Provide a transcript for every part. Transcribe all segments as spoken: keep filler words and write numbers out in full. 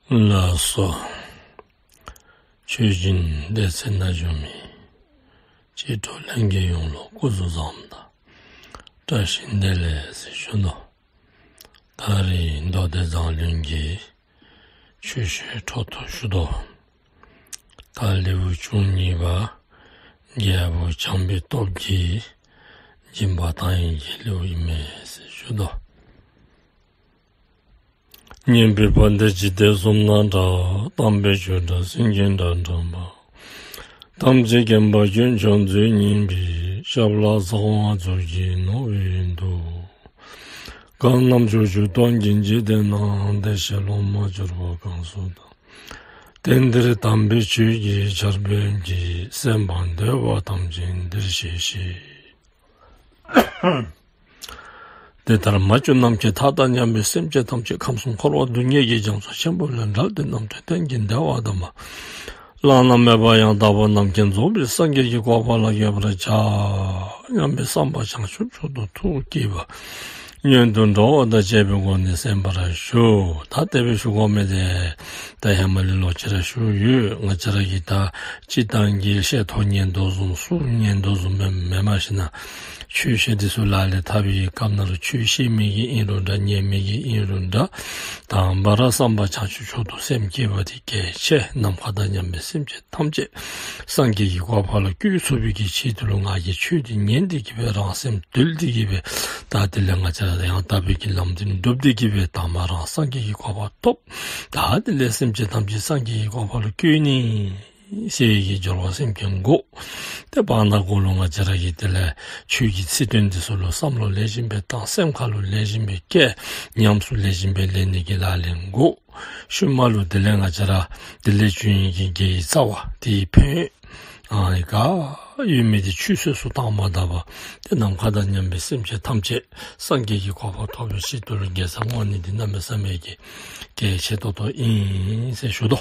ལགས་སོ། ཆོས་སྦྱིན་སྡེ་ཚན་ནང་བྱོན་མི་ཆོས་གྲོགས་ལྷན་རྒྱས་ཡོངས་ལུ་སྐུ་གཟུགས་བཟང་དང་བཀྲ་ཤིས་བདེ་ལེགས་ཟེར་ཞུ་དོ། ད་རིས་མདོ་སྡེ་མཛངས་བླུན་གྱི་ཆོས་བཤད་འཕྲོ་མཐུད་ཞུ་དོ། ད་ལེའུ་བཅུ་གཉིས་པ་རྒྱལ་པོ་བྱམས་པའི་སྟོབས་ཀྱིས་སྦྱིན་པ་བཏང་ཡི་གི་ལེའུ་ཨིན་མས་ཟེར་ཞུ་དོ། སྙན་པའི་བ་དན་འཇིག་རྟེན་གསུམ་ན་གྲགས། དམ་པའི་ཆོས་སྒྲ་སེང་གེའི་སྒྲ་བསྒྲགས་པ། ཐམས་ཅད་མཁྱེན་པ་དཀོན་མཆོག་མཛོད་བརྙེས་པའི། ཞབས་ལ་གསང་བ་རྫོགས་བྱེད་ནོར་བུའི་གདུགས། གང་རྣམས་ཕྱོགས་བཅུ་སྟོང་གི་འཇིག་རྟེན་ན། བདེ་གཤེགས་སློབ་མར་གྱུར་པ་གང་སུ་དག། དེང་འདིར་དམ་པའི་ཆོས་ཀྱི་ཆར་འབེབས་ཀྱིས། སེམས་དཔའ་འདུས་པ་ཐམས་ཅད་འདིར་གཤེགས་ཤིག། དེ་ལྟར་མ་གྱུར་ནམ་མཁའི་མཐའ་དང་མཉམ་པའི་སེམས་ཅན་ཐམས་ཅད་ཁམས་གསུམ་འཁོར་བ་སྡུག་བསྔལ་གྱི་རྒྱ་མཚོ་ཆེན་པོ་ལས་བསྒྲལ་ཏེ་རྣམ་གྲོལ་གཏན་གྱི་བདེ་བ་དམ་པ་བླ་ན་མེད་པ་ཡང་དག་པར་རྣམ་མཁྱེན་རྫོགས་པའི་སངས་རྒྱས་ཀྱི་གོ་འཕང་ལ་འགོད་པར་བྱ་སྙམ་པའི་བསམ་པ་བྱང་ཆུབ་མཆོག་ཏུ་ཐུགས་བསྐྱེད་པ་སྔོན་དུ་འགྲོ་བ་དང་བཅས་པའི་སྒོ་ནས་གསན་པར་ཞུ། ད་དེ་སྦེ་ཞུ་དགོ་མི་དེ་ད་ཧེ་མ་ལས་ལོག་ཅི་ར་ཞུ་ཡོད། ང་བཅས་ར་གིས་ད་སྤྱིར་བཏང་གི་བཤད་ཐོག་ཉན་དོ་བཟུམ་སུ་ཉན་དོ་བཟུམ་མེན་མེན་མ་ཤེས་ན། ཆོས་བཤད་འདི་ཚུ་ལག་ལེན་འཐབ་པའི་སྐབས་ནང་ལུ་ཆོས་བཤད་མི་གིས་ཨིན་རུང་འདྲ་ཉན་མི་གིས་ཨིན་རུང་འདྲ། དང་པ་ར་བསམ་པ་བྱང་ཆུབ་མཆོག་ཏུ་སེམས་བསྐྱེད་པ་དེ་གལ་ཆེ། ནམ་མཁའ་དང་མཉམ་པའི་སེམས་ཅན་ཐམས་ཅད་སངས་རྒྱས་ཀྱི་གོ་འཕང་ལ་བཀོད་ཚུགས་པའི་གི་ཆེད་དུ་ལུ་ང་གིས་ཆོས་འདི་ཉན་ཏེ་གི་སྦེ་རང་སེམས་འདུལ་ཏེ་གི་སྦེ་ད་དེ་ལས་ང་བཅས་ར་ཡང་དག་པའི་གི་ལམ་འདི་སྒྲུབ་སྟེ་གི་སྦེ་དང་པ་རང་སངས་རྒྱས་ཀྱི་གོ་འཕང་ཐོབ། ད་དེ་ལས་སེམས་ཅན་ཐམས་ཅད་སངས་རྒྱས་ཀྱི་གོ་འཕང་ལུ་བཀོད་ནི་ཟེར་བའི་གི་སྦྱོར་བ་སེམས་བསྐྱེད་དགོ། ཏེ་བར་ན་གུ་ལུ་ང་བཅས་ར་གིས་དེ་ལས་ཆོས་ཀྱི་ཚིག་དོན་འདི་ཚུ་ལུ་བསམ་བློ་ལེགས་ཤོམ་སྦེ་བཏང་། སེམས་ཁ་ལུ་ལེགས་ཤོམ་སྦེ་བསྐྱེད། ཉམས་སུ་ལེགས་ཤོམ་སྦེ་ལེན་ནི་གི་ལག་ལེན་དགོ། ཤུལ་མ་ལུ་དེ་ལས་ང་བཅས་ར་དེ་ལས་བྱུང་ཡི་གི་དགེ་བའི་རྩ་བ་དེའི་ཕན་ཡོན་ཨ་ནི་ག་ཡོད་མི་དེ་ཆུད་ཟོས་སུ་བཏང་མ་ད་པར་ཏེ་ནམ་མཁའ་དང་མཉམ་པའི་སེམས་ཅན་ཐམས་ཅད་སངས་རྒྱས་ཀྱི་གོ་འཕང་ཐོབ་པའི་ཆེད་དུ་ལུ་དགེ་རྩ་བསྔོ་ནི་འདི་གནམ་མེད་ས་མེད་ཀྱི་གལ་ཆེ་ཏོག་ཏོ་ཨིན་ཟེར་ཞུ་དོ།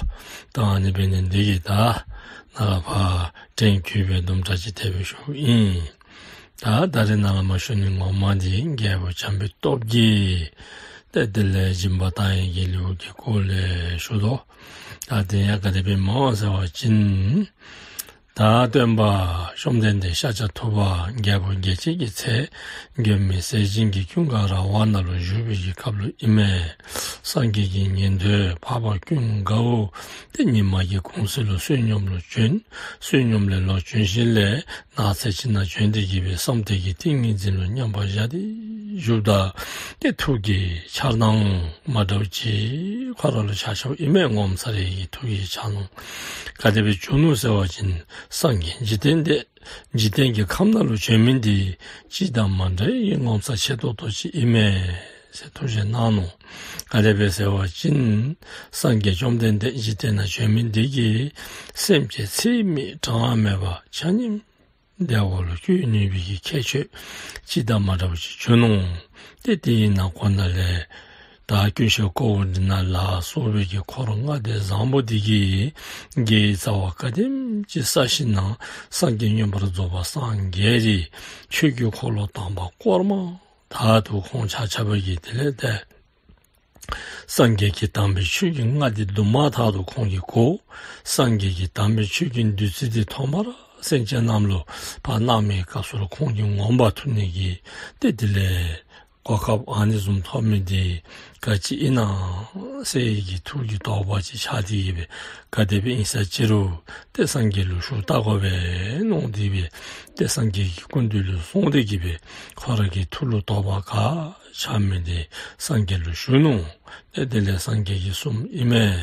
ད་ཨ་ནི་འབད་ནི་འདི་གིས་ད་ནཱ་ལས་ཕར་དྲན་སྐུལ་སྦེ་དུམ་གྲ་ཅིག་དེ་སྦེ་ཞུཝ་ཨིན། ད་ད་རེས་ནཱ་ལས་མར་ཞུ་ནི་ངོ་མ་འདི་རྒྱལ་པོ་བྱམས་པའི་སྟོབས་ཀྱིས་ཏེ་དེ་ལས་སྦྱིན་པ་བཏང་ཡི་གི་ལེའུ་གི་སྐོར་ལས་ཞུ་དོ། ད་དེ་ཡང་ག་དེ་སྦེ་སྨོ་ཟེར་བ་ཅིན་ད་སྟོན་པ་བཅོམ་ལྡན་འདས་ཤཱཀྱ་ཐུབ་པ་རྒྱལ་པོ་རྒྱལ་བྱེད་ཀྱི་ཚལ་མགོན་མེད་ཟས་སྦྱིན་གྱི་ཀུན་དགའ་ར་བ་ནང་ལུ་བཞུགས་པའི་གི་སྐབས་ལུ་ཨིན་མས། སངས་རྒྱས་ཀྱི་ཉན་ཐོས་འཕགས་པ་ཀུན་དགའ་བོ་ཏེ་ཉི་མ་གི་གུང་ཚིགས་ལུ་བསོད་སྙོམས་ལུ་བྱོན། བསོད་སྙོམས་ལས་ལོག་བྱོན་ཞིནམ་ལས་ནགས་ཚལ་ཅིག་ནང་བྱོན་ཏེ་གི་སྦེ་བསམ་གཏན་གྱི་ཏིང་ངེ་འཛིན་ལུ་མཉམ་པར་བཞག་སྟེ་བཞུགསཔ་ད་ཏེ་ཐུགས་ཀྱི་འཆར་སྣང་མ་འདྲཝ་ཅིག་ཁོ་ར་ལུ་ཆགས་ཆགསཔ་ཨིན་མས། ངོ་མཚར་བའི་གི་ཐུགས་ཀྱི་འཆར་སྣང་ག་དེ་སྦེ་བྱུང་ནུག་ཟེར་བ་ཅིན་སངས་རྒྱས་འཇིག་རྟེན་འདི་འཇིག་རྟེན་གྱི་ཁམས་ནང་ལུ་བྱོན་མི་འདི་སྤྱིར་བཏང་མ་འདྲ་བའི་ངོ་མཚར་ཆེ་ཏོག་ཏོ་ཅིག་ཨིན་མས་ཟེར་ཐུགས་བཞེད་གནང་ནུག། ག་དེ་སྦེ་ཟེར་བ་ཅིན་སངས་རྒྱས་བཅོམ་ལྡན་འདས་འཇིག་རྟེན་ནང་བྱོན་མི་འདི་གིས་སེམས་ཅན་ཚད་མེད་གྲངས་མེད་པ་ཆ་མཉམ་བདེ་བ་ལུ་བཀོད་ནུས་པའི་གི་ཁྱད་ཆོས་སྤྱིར་བཏང་མ་འདྲཝ་ཅིག་བྱུང་ནུག། ཏེ་དེའི་ནང་འཁོད་ནང་ལས་ད་ཀུན་ཤེས་ཀཽ་ཌི་ན་ལ་སོགས་པའི་གི་འཁོར་ལྔ་སྡེ་བཟང་པོ་འདི་གིས་དགེ་བའི་རྩ་བ་ག་དེམ་ཅིག་བསགས་ཞིནམ་ལས་སངས་རྒྱས་མངོན་པར་རྫོགས་པར་སངས་རྒྱས་ཏེ་ཆོས་ཀྱི་འཁོར་ལོ་དང་པ་བསྐོར་མ་ཐག་ཏུ་ཁོང་ཆ་ཁྱབ་ཀྱིས་དེ་ལས་ཏེ་སངས་རྒྱས་ཀྱི་དམ་པའི་ཆོས་ཀྱི་རྔ་འདི་བརྡུང་མ་ཐག་ཏུ་ཁོང་གིས་གོ། སངས་རྒྱས་ཀྱི་དམ་པའི་ཆོས་ཀྱི་བདུད་རྩི་འདི་ཐོག་མར་སེམས་ཅན་རྣམས་ལུ་ཕར་གནང་མི་སྐབས་སུ་ལུ་ཁོང་གིས་ངོམས་པར་ཐུབ་ནི་གི་ཏེ་དེ་ལས་གོ་སྐབས་ཨ་ནི་བཟུམ་ཐོབ་མི་འདི་ག་ཅི་ཨིན་ན་ཟེར་བའི་གི་ཐུགས་ཀྱི་དོགས་པ་ཅིག་ཆགས་ཏེ་གི་སྦེ་ག་དེ་སྦེ་ཨིན་ས་ཅི་རུང་ཏེ་སངས་རྒྱས་ལུ་ཞུ་བལྟ་དགོ་པས་མནོ་སྟེ་སྦེ་ཏེ་སངས་རྒྱས་ཀྱི་སྐུ་མདུན་ལུ་སོང་སྟེ་གི་སྦེ་ཁོ་ར་གི་ཐུགས་ལུ་དོགས་པ་ག་ཆགས་མི་འདི་སངས་རྒྱས་ལུ་ཞུ་ནུག། ཏེ་དེ་ལས་སངས་རྒྱས་ཀྱིས་གསུངམ་ཨིན་མས།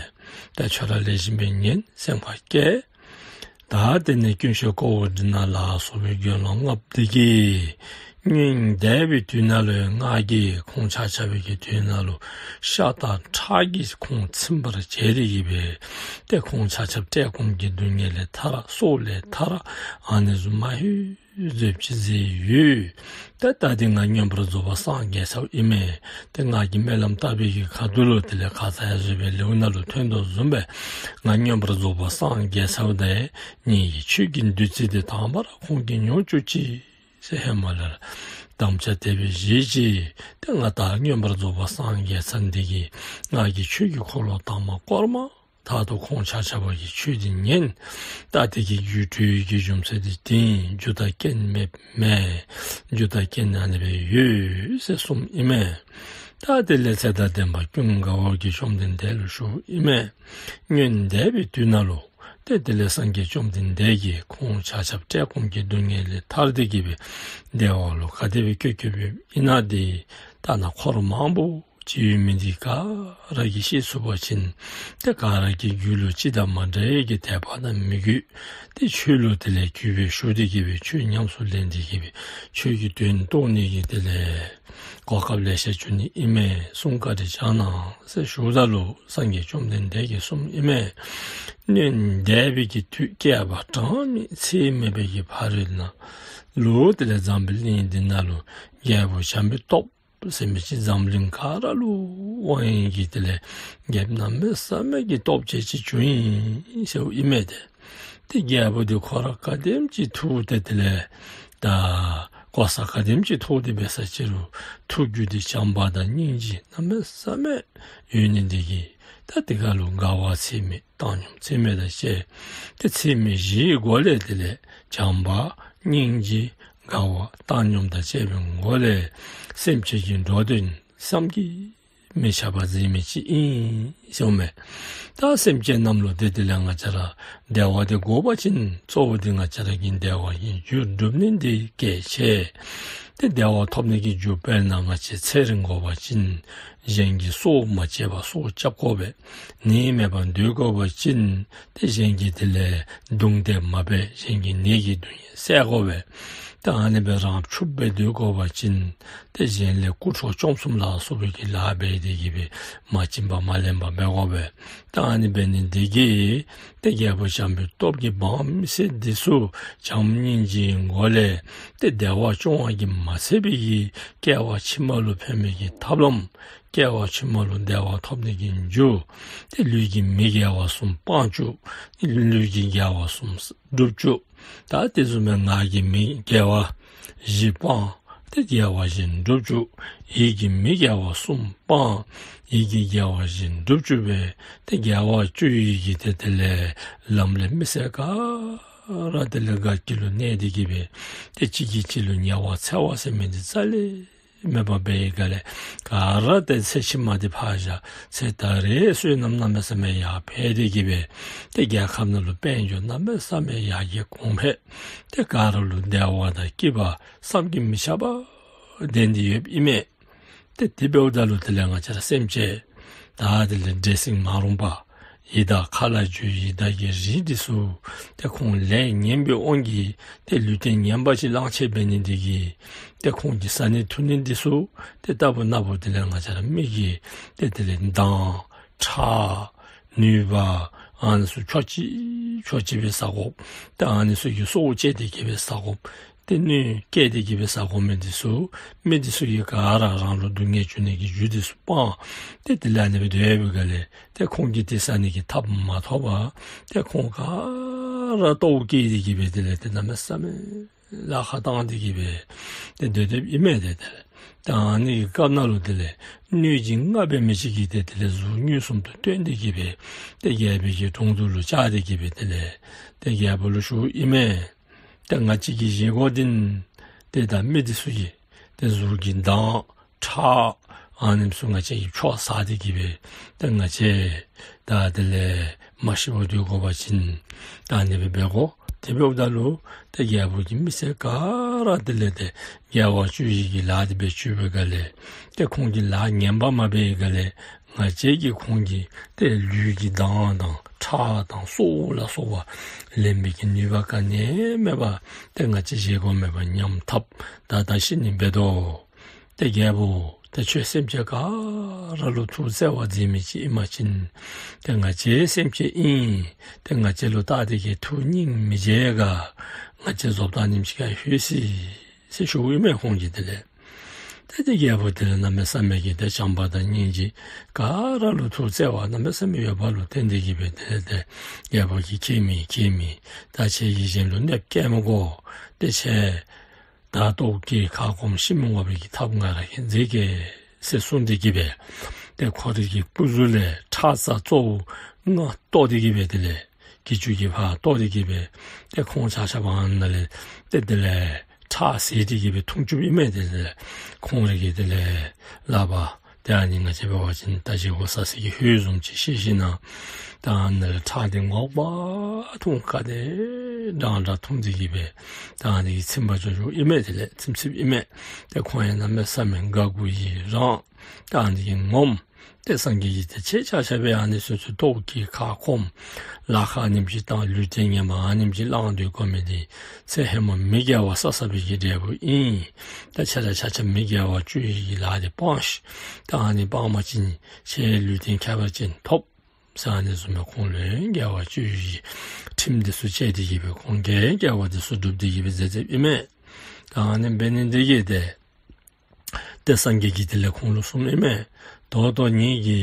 ད་ཁྱོད་ར་ལེགས་ཤོམ་སྦེ་ཉན། སེམས་ཁར་བཀལ། ད་དེ་ནས་ཀུན་ཤེས་ཀཽ་ཌི་ན་ལ་སོགས་པའི་དགེ་སློང་ལྔ་པོ་འདི་གིས་སྔོན་འདས་པའི་དུས་ནང་ལུ་ཡང་ང་གིས་ཁོང་ཆ་ཁྱབ་ཀྱི་དུས་ནང་ལུ་ཤ་དང་ཁྲག་གིས་ཁོང་ཚིམ་པར་བྱས་ཏེ་གི་སྦེ་ཏེ་ཁོང་ཆ་ཁྱབ་བཀྲེས་སྐོམ་གྱི་སྡུག་བསྔལ་ལས་ཐར་སྲོག་ལས་ཐར་ཨ་ནི་བཟུམ་མ་ཧེ་བཟོད་ཅི་ཟེར་ཡོད། ད་ད་འདི་ང་མངོན་པར་རྫོགས་པར་སངས་རྒྱས་ཚརཝ་ཨིན་མས། ཏེ་ང་གིས་སྨོན་ལམ་བཏབ་པའི་གི་ཁ་ཐུག་ལུ་དེ་ལས་ཁ་ཙ་ཡང་བཟོད་པའི་ལེའུ་ནང་ལུ་ཐོན་དོ་བཟུམ་སྦེ་ང་མངོན་པར་རྫོགས་པར་སངས་རྒྱས་ཚརཝ་ད་ངེ་གི་ཆོས་ཀྱི་བདུད་རྩི་འདི་དང་པ་ར་ཁོང་གིས་མྱོང་བཅུག་ཅིག་ཟེར་ཧེ་མ་ལས་ར་ དམ་བཅའ་དེ་སྦེ་བཞེས་ཅི། ཏེ་ང་ད་མངོན་པར་རྫོགས་པར་སངས་རྒྱས་ཚར་འདི་གིས་ང་གིས་ཆོས་ཀྱི་འཁོར་ལོ་དང་པ་བསྐོར་མ་ཐག་ཏུ་ཁོང་ཆ་ཁྱབ་ཀྱིས་ཆོས་འདི་ཉན། ད་དེ་གི་རྒྱུ་གྲོལ་གྱི་རྒྱུ་མཚན་འདི་དེ་ཨིན། རྒྱུ་དང་རྐྱེན་མེདཔ་མེན། རྒྱུ་དང་རྐྱེན་ཨ་ནི་སྦེ་ཡོད་ཟེར་གསུངམ་ཨིན་མས། ད་དེ་ལས་ཚེ་དང་ལྡན་པ་ཀུན་དགའ་བོ་གིས་བཅོམ་ལྡན་འདས་ལུ་ཞུཝ་ཨིན་མས། སྔོན་འདས་པའི་དུས་ན་ལུ་ཏེ་དེ་ལས་སངས་རྒྱས་བཅོམ་ལྡན་འདས་ཀྱིས་ཁོང་ཆ་ཁྱབ་བཀྲེས་སྐོམ་གྱི་སྡུག་བསྔལ་ལས་ཐར་ཏེ་གི་སྦེ་བདེ་བ་ལུ་ག་དེ་སྦེ་བཀོད་བཀོདཔ་ཨིན་ན་འདི་ད་ནཱ་འཁོར་མང་པོ་ཅིག་ཡོད་མི་འདི་ག་ར་གིས་ཤེས་ཚུགས་པ་ཅིན་ཏེ་ག་ར་གི་རྒྱུད་ལུ་སྤྱི་དང་མ་འདྲ་བའི་གི་དད་པ་དང་མོས་གུས་ཏེ་ཆོས་ལུ་དེ་ལས་གུས་པས་ཞུགས་ཏེ་གི་སྦེ་ཆོས་ཉམས་སུ་ལེན་ཏེ་གི་སྦེ་ཆོས་ཀྱི་དོན་རྟོགས་ནི་གི་དེ་ལས་གོ་སྐབས་ལེ་ཤ་འབྱུང་ནི་ཨིན་མས། གསུང་བཀའ་དྲིན་བསྐྱང་གནང་ཟེར་ཞུཝ་ད་ལུ་སངས་རྒྱས་བཅོམ་ལྡན་འདས་ཀྱིས་གསུངམ་ཨིན་མས། སྔོན་འདས་པའི་གི་དུས་བསྐལ་པ་གྲངས་མེད་ཚད་མེད་པའི་གི་ཕ་རོལ་ན་ལུ་དེ་ལས་འཛམ་བུའི་གླིང་འདི་ནང་ལུ་རྒྱལ་པོ་བྱམས་པའི་སྟོབས་ཟེར་མི་ཅིག་འཛམ་གླིང་ག་ར་ལུ་དབང་ཡོད་ཀྱི་དེ་ལས་རྒྱལཔོ་གནམ་མེད་ས་མེད་ཀྱི་སྟོབས་ཆེ་ཅིག་བྱུང་ཡི་ཟེརཝ་ཨིན་མས་ཏེ། ཏེ་རྒྱལ་པོ་འདི་ཁོ་ར་ག་དེམ་ཅིག་ཐུགས་ཏེ་དེ་ལས་ད་གོ་ས་ག་དེམ་ཅིག་ཐོབ་སྟེ་འབད་ས་ཅི་རུང་ཐུགས་རྒྱུད་འདི་བྱམས་པ་དང་སྙིང་རྗེ་གནམ་མེད་ས་མེད་ཡོད་ནི་འདི་གིས་ད་དེ་ཁར་ལུ་དགའ་བ་ཚད་མེད་བཏང་སྙོམས་ཚད་མེད་དང་བཅས་ཏེ་ཚད་མེད་བཞིའི་སྒོ་ལས་དེ་ལས་བྱམས་པ་སྙིང་རྗེ་དགའ་བ་བཏང་སྙོམས་དང་བཅས་པའི་སྒོ་ལས་སེམས་ཅན་གྱི་འགྲོ་དོན་བསམ་གྱིས་མི་ཁྱབ་པ་མཛད་མི་ཅིག་ཨིན་ཟེརཝ་མས། ད་སེམས་ཅན་རྣམས་ལུ་ཏེ་དེ་ལས་ང་བཅས་ར་བདེ་བ་དེ་དགོ་པ་ཅིན་གཙོ་བོ་དེ་ང་བཅས་ར་གི་བདེ་བ་གི་རྒྱུ་སྒྲུབ་ནི་འདི་གལ་ཆེ། ཏེ་བདེ་བ་ཐོབ་ནི་གི་རྒྱུ་དཔེར་ན་ང་བཅས་ཚེ་རིང་དགོ་པ་ཅིན་གཞན་གྱི་སྲོག་མ་བཅད་པར་སྲོག་སྐྱབས་དགོ་པས། ནད་མེད་པར་སྡོད་དགོ་པ་ཅིན་ཏེ་གཞན་གྱི་དེ་ལས་གདུང་འདེབས་མ་འབད་གཞན་གྱི་ནད་ཀྱི་སྡུག་བསྔལ་བསལ་དགོ་པས། ད་ཨ་ནི་སྦེ་རང་ཕྱུགཔོ་སྦེ་སྡོད་དགོ་པ་ཅིན་ཏེ་གཞན་ལས་རྐུ་འཕྲོག་བཅོམ་གསུམ་ལ་སོགས་པའི་གི་ལཱ་འབད་དེ་གི་སྦེ་མ་བྱིན་པ་མ་ལེན་པ་འབད་དགོ་པས། ད་ཨ་ནི་འབད་ནི་འདི་གིས་ཏེ་རྒྱལ་པོ་བྱམས་པའི་སྟོབས་ཀྱིས་འབངས་མི་སེར་འདི་ཚུ་བྱམས་སྙིང་རྗེའི་སྒོ་ལས་ཏེ་བདེ་བ་སྐྱོང་བ་གིས་མ་ཚད་པའི་གི་སྐྱེ་བ་ཕྱི་མ་ལུ་ཕན་མི་གི་ཐབས་ལམ་སྐྱེ་བ་ཕྱི་མ་ལུ་བདེ་བ་ཐོབ་ནི་གི་རྒྱུ་ཏེ་ལུས་ཀྱི་མི་དགེ་བ་གསུམ་སྤང་བཅུག། ལུས་ཀྱི་དགེ་བ་གསུམ་སྒྲུབ་བཅུག། ད་དེ་བཟུམ་སྦེ་ངག་གི་མི་དགེ་བ་བཞི་སྤང་། ཏེ་དགེ་བ་བཞི་སྒྲུབ་བཅུག། ཡིད་ཀྱི་མི་དགེ་བ་གསུམ་སྤང་། ཡིད་ཀྱི་དགེ་བ་བཞི་སྒྲུབ་བཅུག་སྦེ་ཏེ་དགེ་བ་བཅུ་ཡི་གི་ཏེ་དེ་ལས་ལམ་ལས་མི་སེར་ག་ར་དེ་ལས་དགའ་སྐྱིད་ལུ་གནས་ཏེ་གི་སྦེ་ཏེ་གཅིག་གིས་གཅིག་ལུ་ཉེ་བར་འཚེ་བ་ཟེར་མི་འདི་རྩ་ལས་མེདཔ་འབད་བའི་སྒང་ལས་ག་ར་ཏེ་ཚེ་ཕྱི་མ་འདི་ཕར་བཞག། ཚེ་ད་རེས་བསོད་ནམས་གནམ་མེད་ས་མེད་ཡར་འཕེལ་ཏེ་གི་སྦེ་ཏེ་རྒྱལ་ཁབ་ནང་ལུ་དཔལ་འབྱོར་གནམ་མེད་ས་མེད་ཡར་རྒྱས་གོང་འཕེལ། ཏེ་ག་ར་ལུ་བདེ་བ་དང་སྐྱིད་པ་བསམ་གྱིས་མི་ཁྱབ་པ་ལྡན་ཏེ་ཡོདཔ་ཨིན་མས། ཏེ་དེ་འབདཝ་ད་ལུ་དེ་ལས་ང་བཅས་ར་སེམས་ཅན་ད་དེ་ལས་འདྲེ་སྲིན་མ་རུངས་པ་ཡི་དྭགས་མཁའ་ལ་རྒྱུ་ཡི་དྭགས་ཀྱི་རིགས་འདི་ཚུ་ཏེ་ཁོང་ལས་ངན་པའི་དབང་གིས་ཏེ་ལུས་རྟེན་ངན་པ་ཅིག་བླང་བྱ་འབད་ནི་འདི་གིས་ཏེ་ཁོང་གི་བཟའ་ནི་འཐུང་ནི་འདི་ཚུ་ཏེ་རྟག་བུ་ན་བུ་དེ་ལས་ང་བཅས་ར་མི་གི་ཏེ་དེ་ལས་མདངས་ཁྲག་ནུས་པ་ཨ་ནི་ཚུ་ཕྱོགས་གཅིག་ཕྱོགས་གཅིག་སྦེ་བཟའ་དགོཔ། ཏེ་ཨ་ནི་ཚུ་གི་སྲོག་བཅད་དེ་གི་སྦེ་བཟའ་དགོཔ། ཏེ་གནོད་བསྐྱལ་ཏེ་གི་སྦེ་བཟའ་དགོ་མི་འདི་ཚུ་མི་འདི་ཚུ་གིས་ག་ར་རང་ལུ་སྡུག་བསྔལ་བྱུང་ནི་གི་རྒྱུ་འདི་ཚུ་སྤང་། ཏེ་དེ་ལས་ཨ་ནི་སྦེ་སྡོད་པའི་སྒང་ལས་ཏེ་ཁོང་གིས་ཏེ་བཟའ་ནི་གི་ཐབས་མ་ཐོབ་པར་ཏེ་ཁོང་ག་ར་ལྟོཝ་བཀྱེས་ཏེ་གི་སྦེ་དེ་ལས་ཏེ་གནམ་མེད་ས་མེད་ལཱ་ཁག་བཏང་སྟེ་གི་སྦེ་ཏེ་སྡོད་སྡོདཔ་ཨིན་མས། ཏེ་དེ་ལས་ཏེ་ཨ་ནི་གི་སྐབས་ནང་ལུ་དེ་ལས་གནོད་སྦྱིན་ལྔ་འབད་མི་ཅིག་གིས་ཏེ་དེ་ལས་གཟུགས་མངོན་སུམ་དུ་སྟོན་ཏེ་གི་སྦེ་ཏེ་རྒྱལ་པོའི་གི་དྲུང་དུ་ལུ་བཅར་ཏེ་གི་སྦེ་དེ་ལས་ཏེ་རྒྱལ་པོ་ལུ་ཞུཝ་ཨིན་མས། ཏེ་ང་བཅས་ཀྱི་བཞེས་སྒོ་འདི་ཏེ་ད་མི་འདི་ཚུ་གི་ཏེ་གཟུགས་ཀྱི་མདངས་ཁྲག་ཨ་ནེམ་ཚུ་ང་བཅས་ཀྱིས་ཕྱོགས་བཟའ་སྟེ་གི་སྦེ་ཏེ་ང་བཅས་ད་དེ་ལས་མ་ཤི་བར་སྡོད་དགོ་པ་ཅིན་ད་ཨ་ནི་སྦེ་འབད་དགོ། དེ་འབདཝ་ད་ལུ་ཏེ་རྒྱལ་པོ་གི་མི་སེར་ག་ར་དེ་ལས་ཏེ་དགེ་བ་བཅུ་ཡི་གི་ལཱ་འདི་འབད་བཅུག་པའི་སྒང་ལས་ཏེ་ཁོང་གིས་ལཱ་ངན་པ་མ་འབད་བའི་སྒང་ལས་ང་བཅས་ཀྱིས་ཁོང་གི་ཏེ་ལུས་ཀྱི་མདངས་དང་ཁྲག་དང་སྲོག་ལ་སོགས་པ་ལེན་པའི་གི་ནུས་པ་ག་ནི་མེད་པར་ཏེ་ང་བཅས་བཞེས་སྒོ་མེད་པར་ཉམ་ཐགཔ་ད་ད་ཤི་ནི་འབད་དོ། ཏེ་རྒྱལ་པོ་ཏེ་ཁྱོད་སེམས་ཅན་ག་ར་ལུ་ཐུགས་བརྩེ་བ་མཛད་མི་ཅིག་ཨིན་པ་ཅིན་ཏེ་ང་བཅས་སེམས་ཅན་ཨིན། ཏེ་ང་བཅས་ལུ་བལྟ་སྟེ་གི་ཐུགས་སྙིང་མི་རྗེ་ག། ང་བཅས་བཟོ་ལྟ་ནེམ་ཅིག་ག་ལྷོད་ཅི་ཟེར་ཞུཝ་ཨིན་མས་ཁོང་གིས། དེ་ལས་ཏེ་དེ་རྒྱལ་པོ་དེ་ལས་གནམ་མེད་ས་མེད་ཀྱི་ཏེ་བྱམས་པ་དང་སྙིང་རྗེ་ག་ར་ལུ་ཐུགས་བརྩེ་བ་གནམ་མེད་ས་མེད་ཡོད་པ་ལུ་བརྟེན་ཏེ་གི་སྦེ་དེ་ལས་ཏེ་རྒྱལ་པོ་གིས་ཁྱད་མེད་ཁྱད་མེད། ད་ཁྱེད་ཀྱིས་གཞན་ལུ་གནོདཔ་བཀལ་མི་དགོ། ཏེ་ཁྱེད་ ད་ལྟོཝ་བཀྱེས་ཁ་སྐོམ་ཤི་མི་དགོ་པའི་གི་ཐབས་ང་ར་ཧེ་མཛད་གེ་ཟེར་གསུངས་ཏེ་གི་སྦེ་ཏེ་ཁོ་རའི་གི་སྐུ་གཟུགས་ལས་ཁྲག་རྩ་གཙོ་བོ་ལྔ་བཏོག་སྟེ་གི་སྦེ་དེ་ལས་གྱི་ཅུ་གིས་ཕར་བཏོག་སྟེ་གི་སྦེ་ཏེ་ཁོང་ཆ་ཁྱབ་ཨ་ནཱ་ལས་ཏེ་དེ་ལས་ཁྲག་བཟེད་དེ་གི་སྦེ་འཐུང་བཅུགཔ་ཨིན་མས། དེ་ལས་ཁོང་རའི་གི་དེ་ལས་ལགཔ་ཏེ་ཨ་ནི་ང་བཅས་འབད་བ་ཅིན་ད་བཞེས་སྒོ་ཟ་སའི་གི་ཧོད་བཟུམ་ཅིག་བཤེད་ཞིནམ་ད་ཨ་ནཱ་ལས་ཁྲག་དེ་ངོ་མ་འཐུང་ག་དེ་འདྲ་འདྲ་འཐུང་སྟེ་གི་སྦེ་ད་ཨ་ནི་གི་ཚིམ་པ་འགྱོ་འགྱོཝ་ཨིན་མས། དེ་ལས་ཚིམ་ཚིམཔ་ཨིན་མས། ཏེ་ཁོང་ཡང་གནམ་མེད་ས་མེད་དགའ་མགུ་ཡི་རངས། ད་ཨ་ནི་གི་ངོམ་ཏེ་སངས་རྒྱས་ཀྱིས་ཏེ་ཁྱེད་ཆ་ཁྱབ་སྦེ་ཨ་ནི་སོ་སོའི་ལྟོཝ་བཀྱེས་ཁ་སྐོམ་ལཱ་ཁག་ཨ་ནེམ་ཅིག་དང་ལུས་རྟེན་ངན་པ་ཨ་ནེམ་ཅིག་བླང་སྡོད་དགོ་མི་འདི་ཚེ་ཧེ་མ་མི་དགེ་བ་བསགས་བསགས་པའི་གི་འབྲས་བུ་ཨིན། ད་ཁྱེད་ར་ཆ་ཁྱབ་མི་དགེ་བ་བཅུ་ཡི་ལཱ་འདི་སྤང་ཤིག། ད་ཨ་ནི་སྤང་པ་ཅིན་ཁྱེད་ལུས་རྟེན་ཁྱད་པར་ཅན་ཐོབ་ཟེར་ཨ་ནི་བཟུམ་སྦེ་ཁོང་ལུ་དགེ་བ་བཅུ་ཡི་ཁྲིམས་འདི་ཚུ་བཅས་ཏེ་གི་སྦེ་ཁོང་གིས་དགེ་བ་འདི་ཚུ་སྒྲུབ་སྟེ་གི་སྦེ་མཛད་མཛདཔ་ཨིན་མས། ད་ཨ་ནི་འབད་ནི་འདི་གིས་ཏེ་ཏེ་སངས་རྒྱས་ཀྱིས་དེ་ལས་ཁོང་ལུ་གསུངམ་ཨིན་མས། ད་ལྟོ་ངེ་གི་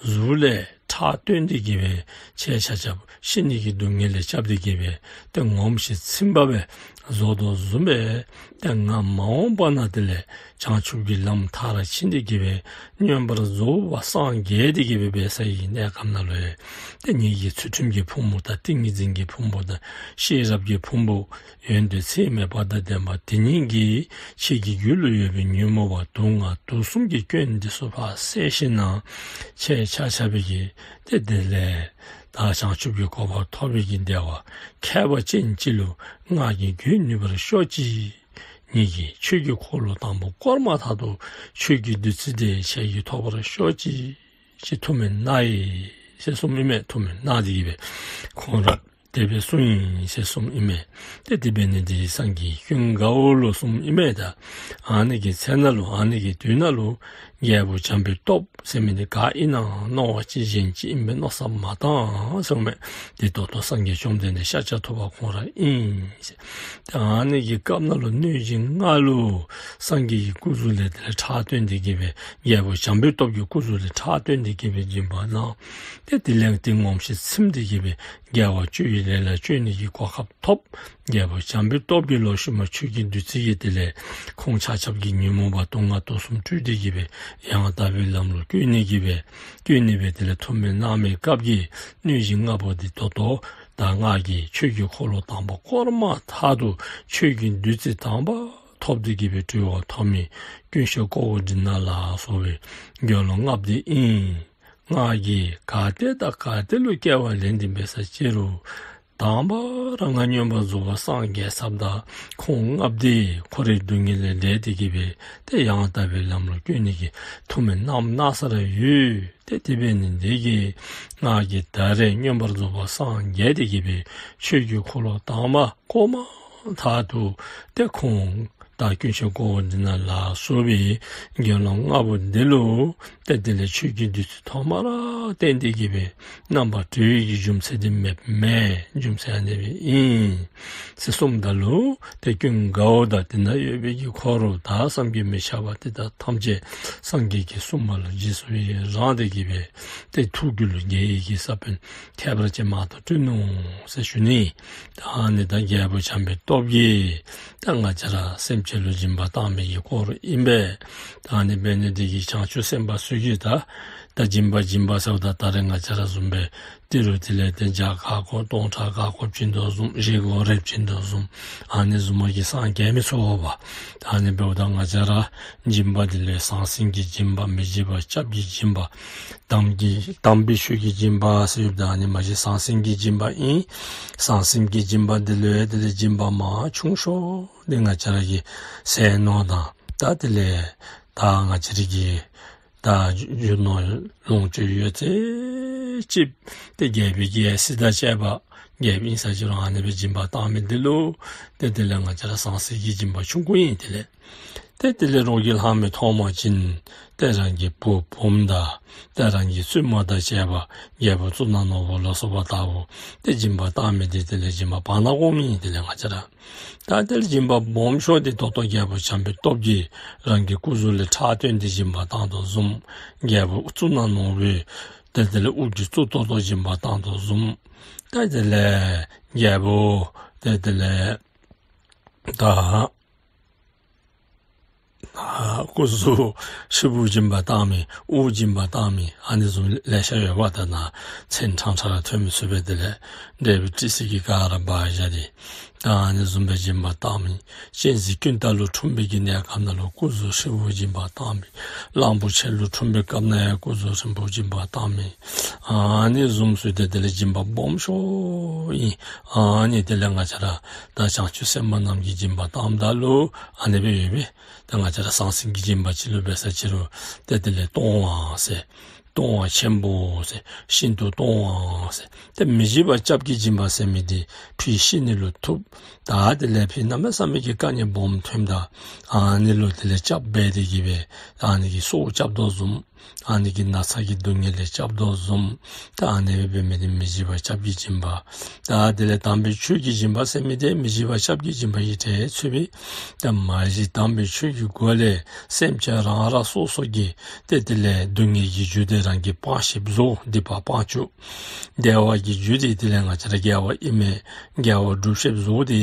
གཟུགས་ལས་ཁྲག་བཏོན་ཏེ་གི་སྦེ་ཁྱེད་ཆ་ཁྱབ་ཤི་ནི་གི་སྡུག་བསྔལ་ལས་བསྐྱབས་ཏེ་གི་སྦེ་ཏེ་ངོམས་ཤིང་ཚིམ་པ་སྦེ་བཟོ་དོ་བཟུམ་སྦེ་ཏེ་ང་མ་འོངས་པ་ན་དེ་ལས་བྱང་ཆུབ་ཀྱི་ལམ་མཐར་ཕྱིན་ཏེ་གི་སྦེ་མངོན་པར་རྫོགས་པ་སངས་རྒྱས་ཏེ་གི་སྦེ་འབད་ས་ཡི་གནས་སྐབས་ནང་ལུ་ཏེ་ངེ་གི་ཚུལ་ཁྲིམས་ཀྱི་ཕུང་པོ་དང་ཏིང་ངེ་འཛིན་གྱི་ཕུང་པོ་དང་ཤེས་རབ་ཀྱི་ཕུང་པོ་ཡོན་ཏན་ཚད་མེད་པ་དང་ལྡན་པ་དེ་ཉིད་ཀྱིས་ཁྱེད་ཀྱི་རྒྱུད་ལུ་ཡོད་པའི་ཉོན་མོངས་པ་དུག་ལྔ་དུག་གསུམ་གྱི་སྐྱོན་འདི་ཚུ་ཕར་བསལ་ཞིནམ་ཁྱེད་ཆ་ཁྱབ་ཀྱིས་ཏེ་དེ་ལས་ད་བྱང་ཆུབ་ཀྱི་གོ་འཕང་ཐོབ་པའི་གི་བདེ་བ་ཁྱད་པར་ཅན་ཅིག་ལུ་ང་གིས་འགོད་ནུས་པར་ཤོག་ཅིག། ངེ་གི་ཆོས་ཀྱི་འཁོར་ལོ་དང་པོ་བསྐོར་མ་ཐག་ཏུ་ཆོས་ཀྱི་བདུད་རྩི་དེ་ཁྱེད་ཀྱིས་ཐོབ་པར་ཤོག་ཅིག། ཅིག་ཐུགས་སྨོན་གནང་ཡི་ཟེར་གསུངམ་ཨིན་མས། ཐུགས་སྨོན་གནང་སྟེ་གི་སྦེ་ཁོང་ར་དེ་སྦེ་གསུངས་ཡི་ཟེར་གསུངམ་ཨིན་མས། ཏེ་དེ་འབད་ནི་འདི་སངས་རྒྱས་ཀུན་དགའ་བོ་ལུ་གསུངམ་ཨིན་མས། ད་ཨ་ནི་གི་ཚེ་ན་ལུ་ཨ་ནི་གི་དུས་ན་ལུ་རྒྱལ་པོ་བྱམས་པའི་སྟོབས་ཟེར་མི་འདི་ག་ཨིན་ན་མནོ་བ་ཅིན་གཞན་ཅིག་ཨིན་པས་མནོ་བསམ་མ་བཏང་ཟེར་གསུངམ་མས། འདི་ད་ལྟོ་སངས་རྒྱས་བཅོམ་ལྡན་འདས་ཤཱཀྱ་ཐུབ་པ་ཁོང་ར་ཨིན་ཟེར། ཏེ་ཨ་ནི་གི་སྐབས་ནང་ལུ་གནོད་སྦྱིན་ལྔ་ལུ་སངས་རྒྱས་ཀྱི་སྐུ་གཟུགས་ལས་དེ་ལས་ཁྲག་བཏོན་ཏེ་གི་སྦེ་རྒྱལ་པོ་བྱམས་པའི་སྟོབས་ཀྱི་སྐུ་གཟུགས་ལས་ཁྲག་བཏོན་ཏེ་གི་སྦེ་སྦྱིན་པ་གནང་། ཏེ་དེ་ལས་ཏེ་ངོམས་ཤིང་ཚིམ་སྟེ་གི་སྦེ་དགེ་བ་བཅུ་ཡི་ལས་ལ་སྤྱོད་ནི་གི་གོ་སྐབས་ཐོབ། རྒྱལ་པོ་བྱམས་པའི་སྟོབས་ཀྱིས་ལོག་ཤུལ་མ་ཆོས་ཀྱི་བདུད་རྩི་གིས་དེ་ལས་ཁོང་ཆ་ཁྱབ་ཀྱི་ཉོན་མོངས་པ་དུག་ལྔ་དུག་གསུམ་བཀྲུས་ཏེ་གི་སྦེ་ཡང་དག་པའི་ལམ་ལུ་བཀོད་ནི་གི་སྦེ་བཀོད་ནི་སྦེ་དེ་ལས་ཐུགས་སྨོན་གནང་མི་སྐབས་ཀྱི་གནོད་སྦྱིན་ལྔ་པོ་འདི་ད་ལྟོ་ད་ང་གིས་ཆོས་ཀྱི་འཁོར་ལོ་དང་པོ་བསྐོར་མ་ཐག་ཏུ་ཆོས་ཀྱི་བདུད་རྩི་དང་པ་ཐོབ་སྟེ་གི་སྦེ་གྲོལ་བ་ཐོབ་མི་ཀུན་ཤེས་ཀཽ་ཌི་ན་ལ་སོགས་པའི་དགེ་སློང་ལྔ་པོ་འདི་ཨིན། ང་གིས་ག་ཏེ་དང་ག་ཏེ་ལུ་སྐྱེ་བ་ལེན་ཏེ་འབད་ས་ཅི་རུང་དང་པ་ར་ང་མངོན་པར་རྫོགས་པར་སངས་རྒྱས་ཚརཝ་ད་ཁོང་ལྔ་པོ་འདི་འཁོར་བའི་སྡུག་བསྔལ་ལས་བསྒྲལ་ཏེ་གི་སྦེ་ཏེ་ཡང་དག་པའི་ལམ་ལུ་བཀོད་ནི་གི་ཐུགས་སྨོན་གནངམ་གནང་ས་ར་ཡོད། ཏེ་དེ་འབད་ནི་འདི་གིས་ང་གིས་ད་རེས་མངོན་པར་རྫོགས་པར་སངས་རྒྱས་ཏེ་གི་སྦེ་ཆོས་ཀྱི་འཁོར་ལོ་དང་པ་བསྐོར་མ་ཐག་ཏུ་ཏེ་ཁོང་ད་ཀུན་ཤེས་ཀཽ་ཌི་ན་ལ་སོགས་པའི་དགེ་སློང་ལྔ་པོ་འདི་ལུ་ཏེ་དེ་ལས་ཆོས་ཀྱི་བདུད་རྩི་ཐོག་མ་ར་བསྟན་ཏེ་གི་སྦེ་རྣམ་པར་གྲོལ་བའི་གི་རྒྱུ་མཚན་འདི་མེདཔ་མེན། རྒྱུ་མཚན་ཨ་ནི་སྦེ་ཨིན་ཟེར་གསུངམ་ད་ལུ་ཏེ་ཀུན་དགའ་བོ་དང་དེ་ན་ཡོད་པའི་གི་འཁོར་དང་བསམ་གྱིས་མི་ཁྱབ་པ་དེ་དག་ཐམས་ཅད་སངས་རྒྱས་ཀྱིས་གསུངས་པ་ལུ་རྗེས་སུ་ཡི་རངས་ཏེ་གི་སྦེ་ཏེ་ཐུགས་རྒྱུད་ལུ་དགེ་བའི་གི་ས་བོན་ཁྱད་པར་ཅན་མ་གཏོགས་བཏོན་ནུག་ཟེར་ཞུ་ནི། ད་ཨ་ནི་ད་རྒྱལ་པོ་བྱམས་པའི་སྟོབས་ཀྱིས་ད་ང་བཅས་ར་སེམས་ཅན་ལུ་སྦྱིན་པ་བཏང་མི་གི་སྐོར་ཨིན་པས། ད་ཨ་ནི་འབད་ནི་འདི་གིས་བྱང་ཆུབ་སེམས་དཔའ་ཚུ་གིས་ད་ད་སྦྱིན་པ་སྦྱིན་པ་ཟེརཝ་ད་ད་རེས་ང་བཅས་ར་བཟུམ་སྦེ་ཏི་རུ་དེ་ལས་ཏེ་བརྒྱ་ཁ་སྐོར་སྟོང་ཕྲག་ཁ་སྐོར་བྱིན་དོ་བཟུམ་བཞེས་སྒོ་རེ་བྱིན་དོ་བཟུམ་ཨ་ནི་བཟུམ་མ་གི་སངས་རྒྱས་མི་ཚུགས་པས། ད་ཨ་ནི་འབདཝ་ད་ང་བཅས་ར་སྦྱིན་པ་དེ་ལས་ཟང་ཟིང་གི་སྦྱིན་པ་མི་འཇིགས་པ་སྐྱབས་ཀྱི་སྦྱིན་པ་དམ་གྱི་དམ་པའི་ཆོས་ཀྱི་སྦྱིན་པ་ཟེར་ཡོདཔ་ད་ཨ་ནི་མ་གཞི་ཟང་ཟིང་གི་སྦྱིན་པ་ཨིན། ཟང་ཟིང་གི་སྦྱིན་པ་དེ་ལུ་དེ་ལས་སྦྱིན་པ་མང་ཆུང་ཤོས་དེ་ང་བཅས་ར་གི་ཟས་ནོར་དང་ད་དེ་ལས་ད་ང་བཅས་ར་གི་ད་རྒྱུ་ནོར་ལོངས་སྤྱོད་ཡོད་ཚད་ཅིག་ཏེ་རྒྱལ་པོའི་རྒྱལ་སྲིད་དང་བཅས་པ་རྒྱལཔོ་ཨིན་ས་ཅི་རུང་ཨ་ནི་སྦེ་སྦྱིན་པ་བཏང་མི་འདི་ལུ་ཏེ་དེ་ལས་ང་བཅས་ར་ཟང་ཟིང་གི་སྦྱིན་པ་ཆུང་ཀུ་ཨིན། དེ་ལས་ཏེ་དེ་ལས་རོགས་ཀྱིས་ལྷག་མི་མཐོང་པ་ཅིན་ཏེ་རང་གི་བུ་བུམོ་དང་ཏེ་རང་གི་བཙུན་མོ་དང་བཅས་པ་རྒྱལ་པོ་གཙུག་ན་ནོར་བུ་ལ་སོགས་པ་ལྟ་བུ་ཏེ་སྦྱིན་པ་བཏང་མི་འདི་དེ་ལས་སྦྱིན་པ་བར་ན་སྒོམ་ཨིན། དེ་ལས་ང་བཅས་ར་ད་དེ་ལས་སྦྱིན་པ་སྦོམ་ཤོས་འདི་ད་ལྟོ་རྒྱལ་པོ་བྱམས་པའི་སྟོབས་ཀྱིས་རང་གི་སྐུ་གཟུགས་ལས་ཁྲག་བཏོན་ཏེ་སྦྱིན་པ་བཏང་དོ་བཟུམ་རྒྱལ་པོ་གཙུག་ན་ནོར་བུའི་ཏེ་དེ་ལས་དབུ་གི་གཙུག་ཏོར་ཏོར་སྦྱིན་པ་བཏང་དོ་བཟུམ་ཏེ་དེ་ལས་རྒྱལ་པོ་ཏེ་དེ་ལས་ད་ ཨ་སྐུ་གཟུགས་ཧྲིལ་པོ་སྦྱིན་པ་བཏང་མི་དབུ་སྦྱིན་པ་བཏང་མི་ཨ་ནི་བཟུམ་ལེ་ཤ་ཡོདཔ་ད་ནཱ་མཚན་ཕྲང་ཕྲང་ར་ཐོན་མི་ཚུགས་པས། དེ་ལས་འབྲས་བུ་ཏི་སེ་གི་ག་ར་སྦ་བཞག་སྟེ་ད་ཨ་ནི་བཟུམ་སྦེ་སྦྱིན་པ་བཏང་མི། གཅན་གཟན་ཀུན་ཏ་ལུ་འཁྲུངས་པའི་གི་གནས་སྐབས་ནང་ལུ་སྐུ་གཟུགས་ཧྲིལ་པོ་སྦྱིན་པ་བཏང་མི། གླང་པོ་ཆེ་ལུ་འཁྲུངས་པའི་སྐབས་ནང་ཡང་སྐུ་གཟུགས་ཧྲིལ་པོ་སྦྱིན་པ་བཏང་མི། ཨ་ནི་བཟུམ་ཚུ་ཏེ་དེ་ལས་སྦྱིན་པ་སྦོམ་ཤོས་ཨིན། ཨ་ནི་དེ་ལས་ང་བཅས་ར་ད་བྱང་ཆུབ་སེམས་དཔའ་རྣམས་ཀྱིས་སྦྱིན་པ་བཏངམ་ད་ལུ་ཨ་ནི་སྦེ་ཡོད་པས། ད་ང་བཅས་ར་ཟང་ཟིང་གི་སྦྱིན་པ་ཅིག་ལུ་འབད་ས་ཅིག་རུང་ཏེ་དེ་ལས་གཏོང་བ་ཟེར། གཏོང་བ་ཆེན་པོ་ཟེར། ཤིན་ཏུ་གཏོང་བ་ཟེར། ཏེ་མི་འཇིགས་པ་སྐྱབས་ཀྱི་སྦྱིན་པ་ཟེར་མི་འདི་ཕི་ཤི་ནི་ལུ་ཐུག། ད་དེ་ལས་ཕི་གནམ་མེད་ས་མེད་ཀྱི་དཀའ་ངལ་སྦོམ་ཐོནམ་ད་ཨ་ནི་ལུ་དེ་ལས་སྐྱབས་འབད་དེ་གིས་སྦེ་ཨ་ནི་གི་སྲོག་སྐྱབས་དོ་བཟུམ། ཨ་ནི་གི་ན་ཚ་གི་སྡུག་བསྔལ་ལས་སྐྱབས་དོ་བཟུམ། ད་ཨ་ནི་སྦེ་འབད་མི་འདི་མི་འཇིགས་པ་སྐྱབས་ཀྱི་སྦྱིན་པ། ད་དེ་ལས་དམ་པའི་ཆོས་ཀྱི་སྦྱིན་པ་ཟེར་མི་འདི་མི་འཇིགས་པ་སྐྱབས་ཀྱི་སྦྱིན་པ་གི་གྲས་ཚུད་པས། ད་མ་གཞི་དམ་པའི་ཆོས་ཀྱི་སྒོ་ལས་སེམས་ཅན་རང་རང་སོ་སོ་གི་ཏེ་དེ་ལས་སྡུག་བསྔལ་གྱི་རྒྱུ་དེ་རང་གིས་སྤང་ཤེསཔ་བཟོ། སྡིག་པ་སྤང་བཅུག། བདེ་བ་གི་རྒྱུ་དེ་དེ་ལས་ང་བཅས་ར་དགེ་བ་ཨིན་མས། དགེ་བ་སྒྲུབ་ཤེསཔ་བཟོ་སྟེ་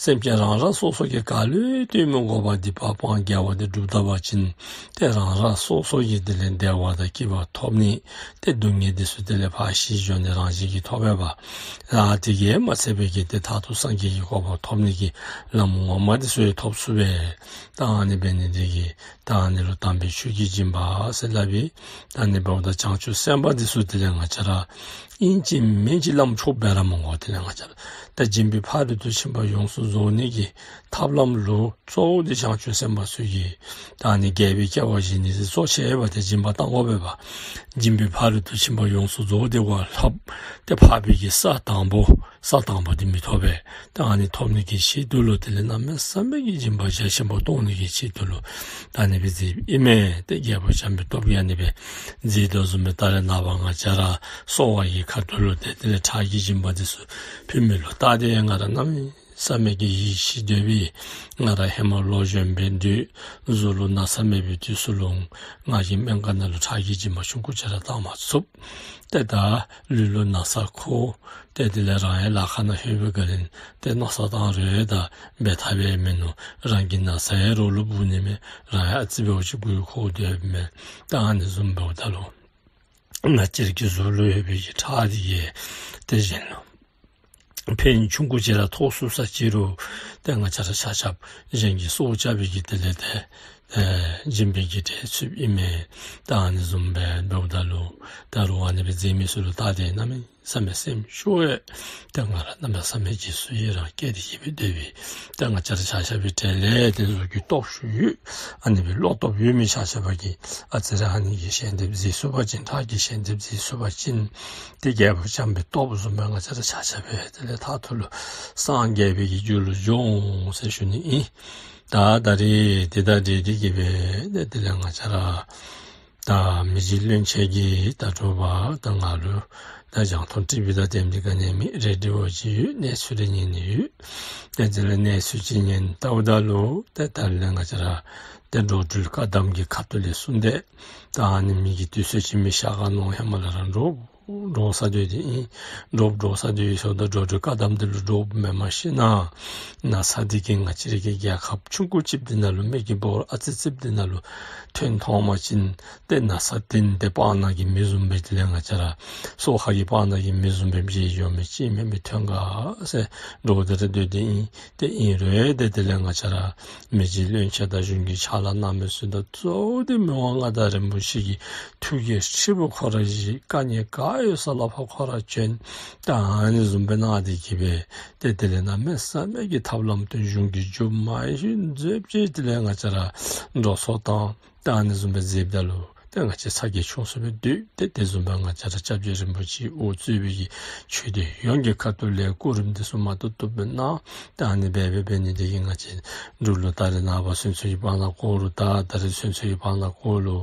སེམས་ཅན་རང་རང་སོ་སོ་གིས་ག་ལུ་ཡང་ལྟོས་མི་དགོ་པར་སྡིག་པ་སྤང་དགེ་བ་དེ་སྒྲུབ་ད་པ་ཅིན་ཏེ་རང་རང་སོ་སོ་གིས་དེ་ལས་བདེ་བ་དང་སྐྱིད་པ་ཐོབ་ནི། ཏེ་སྡུག་བསྔལ་དེ་ཚུ་དེ་ལས་ཕར་ཞི་འགྱོ་ནི་རང་བཞིན་གྱིས་ཐོབ་པས་པ། ཨ་དེ་གིས་མ་ཚད་པའི་གི་ཏེ་མཐར་ཐུག་སངས་རྒྱས་ཀྱི་གོ་འཕང་ཐོབ་ནི་གི་ལམ་ངོ་མ་དེ་ཚུ་ཡང་ཐོབ་ཚུགས་པས། ད་ཨ་ནི་འབད་ནི་དེ་གིས་ད་ཨ་ནི་ལུ་དམ་པའི་ཆོས་ཀྱི་སྦྱིན་པ་ཟེར་སླབ་ཨིན། ད་ཨ་ནི་འབདཝ་ད་བྱང་ཆུབ་སེམས་དཔའ་དེ་ཚུ་དེ་ལས་ང་བཅས་ར་ཨིན་ཅི་མིན་ཅི་བླམ་ཆོསཔ་འབད་ར་མི་དགོ། དེ་ལས་ང་བཅས་ར་ད་སྦྱིན་པའི་ཕ་རོལ་ཏུ་ཕྱིན་པ་ཡོངས་སུ་རྫོགས་ནི་གི་ཐབས་ལམ་ལུ་གཙོ་བོ་དེ་བྱང་ཆུབ་སེམས་དཔའ་ཚུ་གིས་ད་ཨ་ནི་རྒྱལ་པོའི་སྐྱེ་བ་བཞེས་ནི་དེ་གཙོ་ཆེ་བ་དེ་སྦྱིན་པ་བཏང་དགོ་པས་པ། སྦྱིན་པའི་ཕ་རོལ་ཏུ་ཕྱིན་པ་ཡོངས་སུ་རྫོགས་དེ་བ་ལྷག་སྟེ་འཕགས་པའི་གི་ས་དང་པོ་ས་དང་པོ་དེ་མི་ཐོབ་པས། ད་ཨ་ནི་ཐོབ་ནི་གི་ཆེད་དུ་ལུ་དེ་ལས་གནམ་མེད་ས་མེད་ཀྱི་སྦྱིན་པ་རྒྱ་ཆེན་པོ་གཏོང་ནི་གི་ཆེད་དུ་ལུ་ད་ཨ་ནི་སྦེ་མཛདཔ་ཨིན་མས། ཏེ་རྒྱལ་པོ་བྱམས་པའི་སྟོབས་ཀྱིས་ཨ་ནི་སྦེ་མཛད་དོ་བཟུམ་སྦེ་ད་རེས་ནངས་པ་ང་བཅས་ར་གསོ་བ་གི་ཁ་ཐུག་ལུ་ཏེ་དེ་ལས་ཁྲག་གི་སྦྱིན་པ་དེ་ཚུ་ཕུལ་མི་ལུ་བལྟ་སྟེ་ང་ར་གནམ་མེད་ས་མེད་ཀྱི་ཡིད་ཆེས་སྡོད་པས། ང་ར་ཧེ་མ་ལོ་གཞོན་པའི་དུས་གཟུགས་ལུ་ན་ཚ་མེད་པའི་དུས་སུ་ལུ་ང་གི་སྨན་ཁང་ནང་ལུ་ཁྲག་གི་སྦྱིན་པ་ཆུང་ཀུ་ཅིག་ར་བཏང་མ་ཚུགས། ཏེ་ད་ལུས་ལུ་ན་ཚ་འཁོར། ཏེ་དེ་ལས་རང་ཡང་ལཱ་ཁག་ནང་ལྷོད་པའི་བསྒང་ལས་ཏེ་མནོ་བསམ་བཏང་རུང་ད་འབད་ཐབས་ཡང་མིན་ནུག། རང་གི་ན་ཚ་ཡང་རོགས་ལུ་འབུ་ནི་མས། རང་ཡང་ཨ་ཙི་འབདཝ་ཅིག་མགུ་ཡུ་འཁོར་སྡོདཔ་མས། ད་ཨ་ནི་བཟུམ་འབདཝ་ད་ལུ་ང་བཅས་ར་གི་གཟུགས་ལུ་ཡོད་པའི་གི་ཁྲག་དེ་གིས་ཏེ་གཞན་ལུ་ཕན་ཆུང་ཀུ་ཅིག་ར་ཐོགས་ཚུགས་ས་ཅིག་རུང་ཏེ་ང་བཅས་ར་ཆ་ཁྱབ་གཞན་གྱི་སྲོག་སྐྱབས་པའི་གི་དེ་ལས་ཏེ་ཨེ་སྦྱིན་པའི་གི་གྲས་ཚུདཔ་ཨིན་མས། ད་ཨ་ནི་བཟུམ་སྦེ་འབདཝ་ད་ལུ་ད་རུང་ཨ་ནི་སྦེ་མཛད་མི་ཚུ་ལུ་བལྟ་སྟེ་གནམ་མེད་ས་མེད་སེམས་སྐྱོ་བས། ཏེ་ང་ར་གནམ་མེད་ས་མེད་ཀྱི་སུ་ཡི་རང་སྐྱེ་དེ་གི་སྦེ་སྡོད་པས། ཏེ་ང་བཅས་ར་ཆ་ཁྱབ་ཀྱི་གྲས་ལས་ཏེ་གཟུགས་ཀྱི་སྟོབས་ཤུགས་ཡོད། ཨ་ནི་སྦེ་བློ་སྟོབས་ཡོད་མི་ཆ་ཁྱབ་ཀྱིས་ཨ་ཙི་རེ་ཨ་ནི་གི་ཞལ་འདེབས་མཛད་ཚུགས་པ་ཅིན་ཁྲག་གི་ཞལ་འདེབས་མཛད་ཚུགས་པ་ཅིན་ཏེ་རྒྱལ་པོ་བྱམས་པའི་སྟོབས་བཟུམ་སྦེ་ང་བཅས་ར་ཆ་ཁྱབ་སྦེ་དེ་ལས་མཐའ་ཐུག་ལུ་སངས་རྒྱས་པའི་གི་རྒྱུ་ལུ་འགྱོ་འོང་ཟེར་ཞུ་ནི་ཨིན། ད་ད་རེས་དེ་ད་རེས་དེ་གི་སྦེ་ཏེ་དེ་ལས་ང་བཅས་ར་ད་མི་རྗེ་བློན་ཆེན་གྱི་ད་དྲོ་པ་ད་ང་ལུ་ད་རྒྱང་མཐོང་ཊི་བི་དང་དེམ་འདི་ག་ནི་མེད། རེ་ཌི་ཡོ་ཅིག་ཡོད། གནས་ཚུལ་རེ་ཉན་ནི་ཡོད། ཏེ་དེ་ལས་གནས་ཚུལ་ཅིག་ཉན་བལྟཝ་ད་ལུ་ཏེ་ད་རེས་ལས་ང་བཅས་ར་ཏེ་འགྲོ་འགྲུལ་བཀག་དམ་གྱི་ཁ་ཐུག་ལས་གསུངས་ཏེ་ད་ཨ་ནི་མི་གི་དུས་ཚོད་ཅིག་མི་ཤར་ག་མནོ་ཧེ་མ་ལས་ར་འདྲོག་འདྲོག་ས་སྡོད་དེ་ཨིན། འདྲོག་འདྲོག་ས་སྡོད་ཡི་ཟེརཝ་ད་འགྲོ་འགྲུལ་བཀག་དམ་འདི་ལུ་འདྲོགཔ་མེན། མ་གཞི་ན་ན་ཚ་འདི་གིས་ང་བཅས་ར་གི་རྒྱལ་ཁབ་ཆུང་ཀུ་ཅིག་འདི་ནང་ལུ་མི་གི་འབོར་ཨ་ཙི་ཙིགཔ་འདི་ནང་ལུ་ཐོན་ཐོན་པ་ཅིན་ཏེ་ན་ཚ་འདི་ཏེ་སྤང་ནགས་ཀྱི་མེ་བཟུམ་སྦེ་དེ་ལས་ང་བཅས་ར་སོ་ཁ་གི་སྤང་ནགས་ཀྱི་མེ་བཟུམ་སྦེ་བརྗེད་འགྱོ་མི་ཅིག་མེན་མི་ཐོན་ག་ཟེར་འདྲོག་སྟེ་ར་སྡོད་དེ་ཨིན། ཏེ་ཨིན་རུང་ཏེ་དེ་ལས་ང་བཅས་ར་མི་རྗེ་བློན་ཆེན་དང་གཞུང་གི་ཕྱག་ལཱ་གནང་མི་ཚུ་དང་གཙོ་བོ་དེ་མི་དབང་མངའ་བདག་རིན་པོ་ཆེ་གི་ཐུགས་ཀྱི་ཧྲིལ་པོ་ཁོ་ར་བཞེས། དཀའ་ངལ་ག་ཡོད་ས་ལ་ཕར་ཁོ་ར་བྱོན། ད་ཨ་ནི་བཟུམ་སྦེ་གནང་སྟེ་གི་སྦེ་ཏེ་དེ་ལས་གནམ་མེད་ས་མེད་ཀྱི་ཐབས་ལམ་སྟོན། གཞུང་གི་རྒྱུ་མ་ཞིག་མཛོད་ཅིག་དེ་ལས་ང་བཅས་ར་འགྲོ་སོང་བཏང་། ད་ཨ་ནི་བཟུམ་སྦེ་མཛདཔ་ད་ལུ་ཏེ་ང་བཅས་ཚ་གྱང་ཆུང་སུ་སྦེ་སྡོད། ཏེ་དེ་བཟུམ་སྦེ་ང་བཅས་ར་སྐྱབས་རྗེ་རིན་པོ་ཆེ་འོ་གཙོས་པའི་གི་ཆོས་སྡེ་ཡོངས་ཀྱི་ཁ་ཐུག་ལས་སྐུ་རིམ་འདི་ཚུ་མ་ཏོག་ཏོ་སྦེ་གནང་། ད་ཨ་ནི་སྦེ་འབད་འབད་ནི་དེ་གིས་ང་བཅས་འབྲུག་ལུ་ད་རེས་ནངས་པ་ཚུན་ཚོད་ཀྱི་བར་ན་གོ་རུང་ད་ད་རེས་ཚུན་ཚོད་ཀྱི་བར་ན་གོ་ལུ་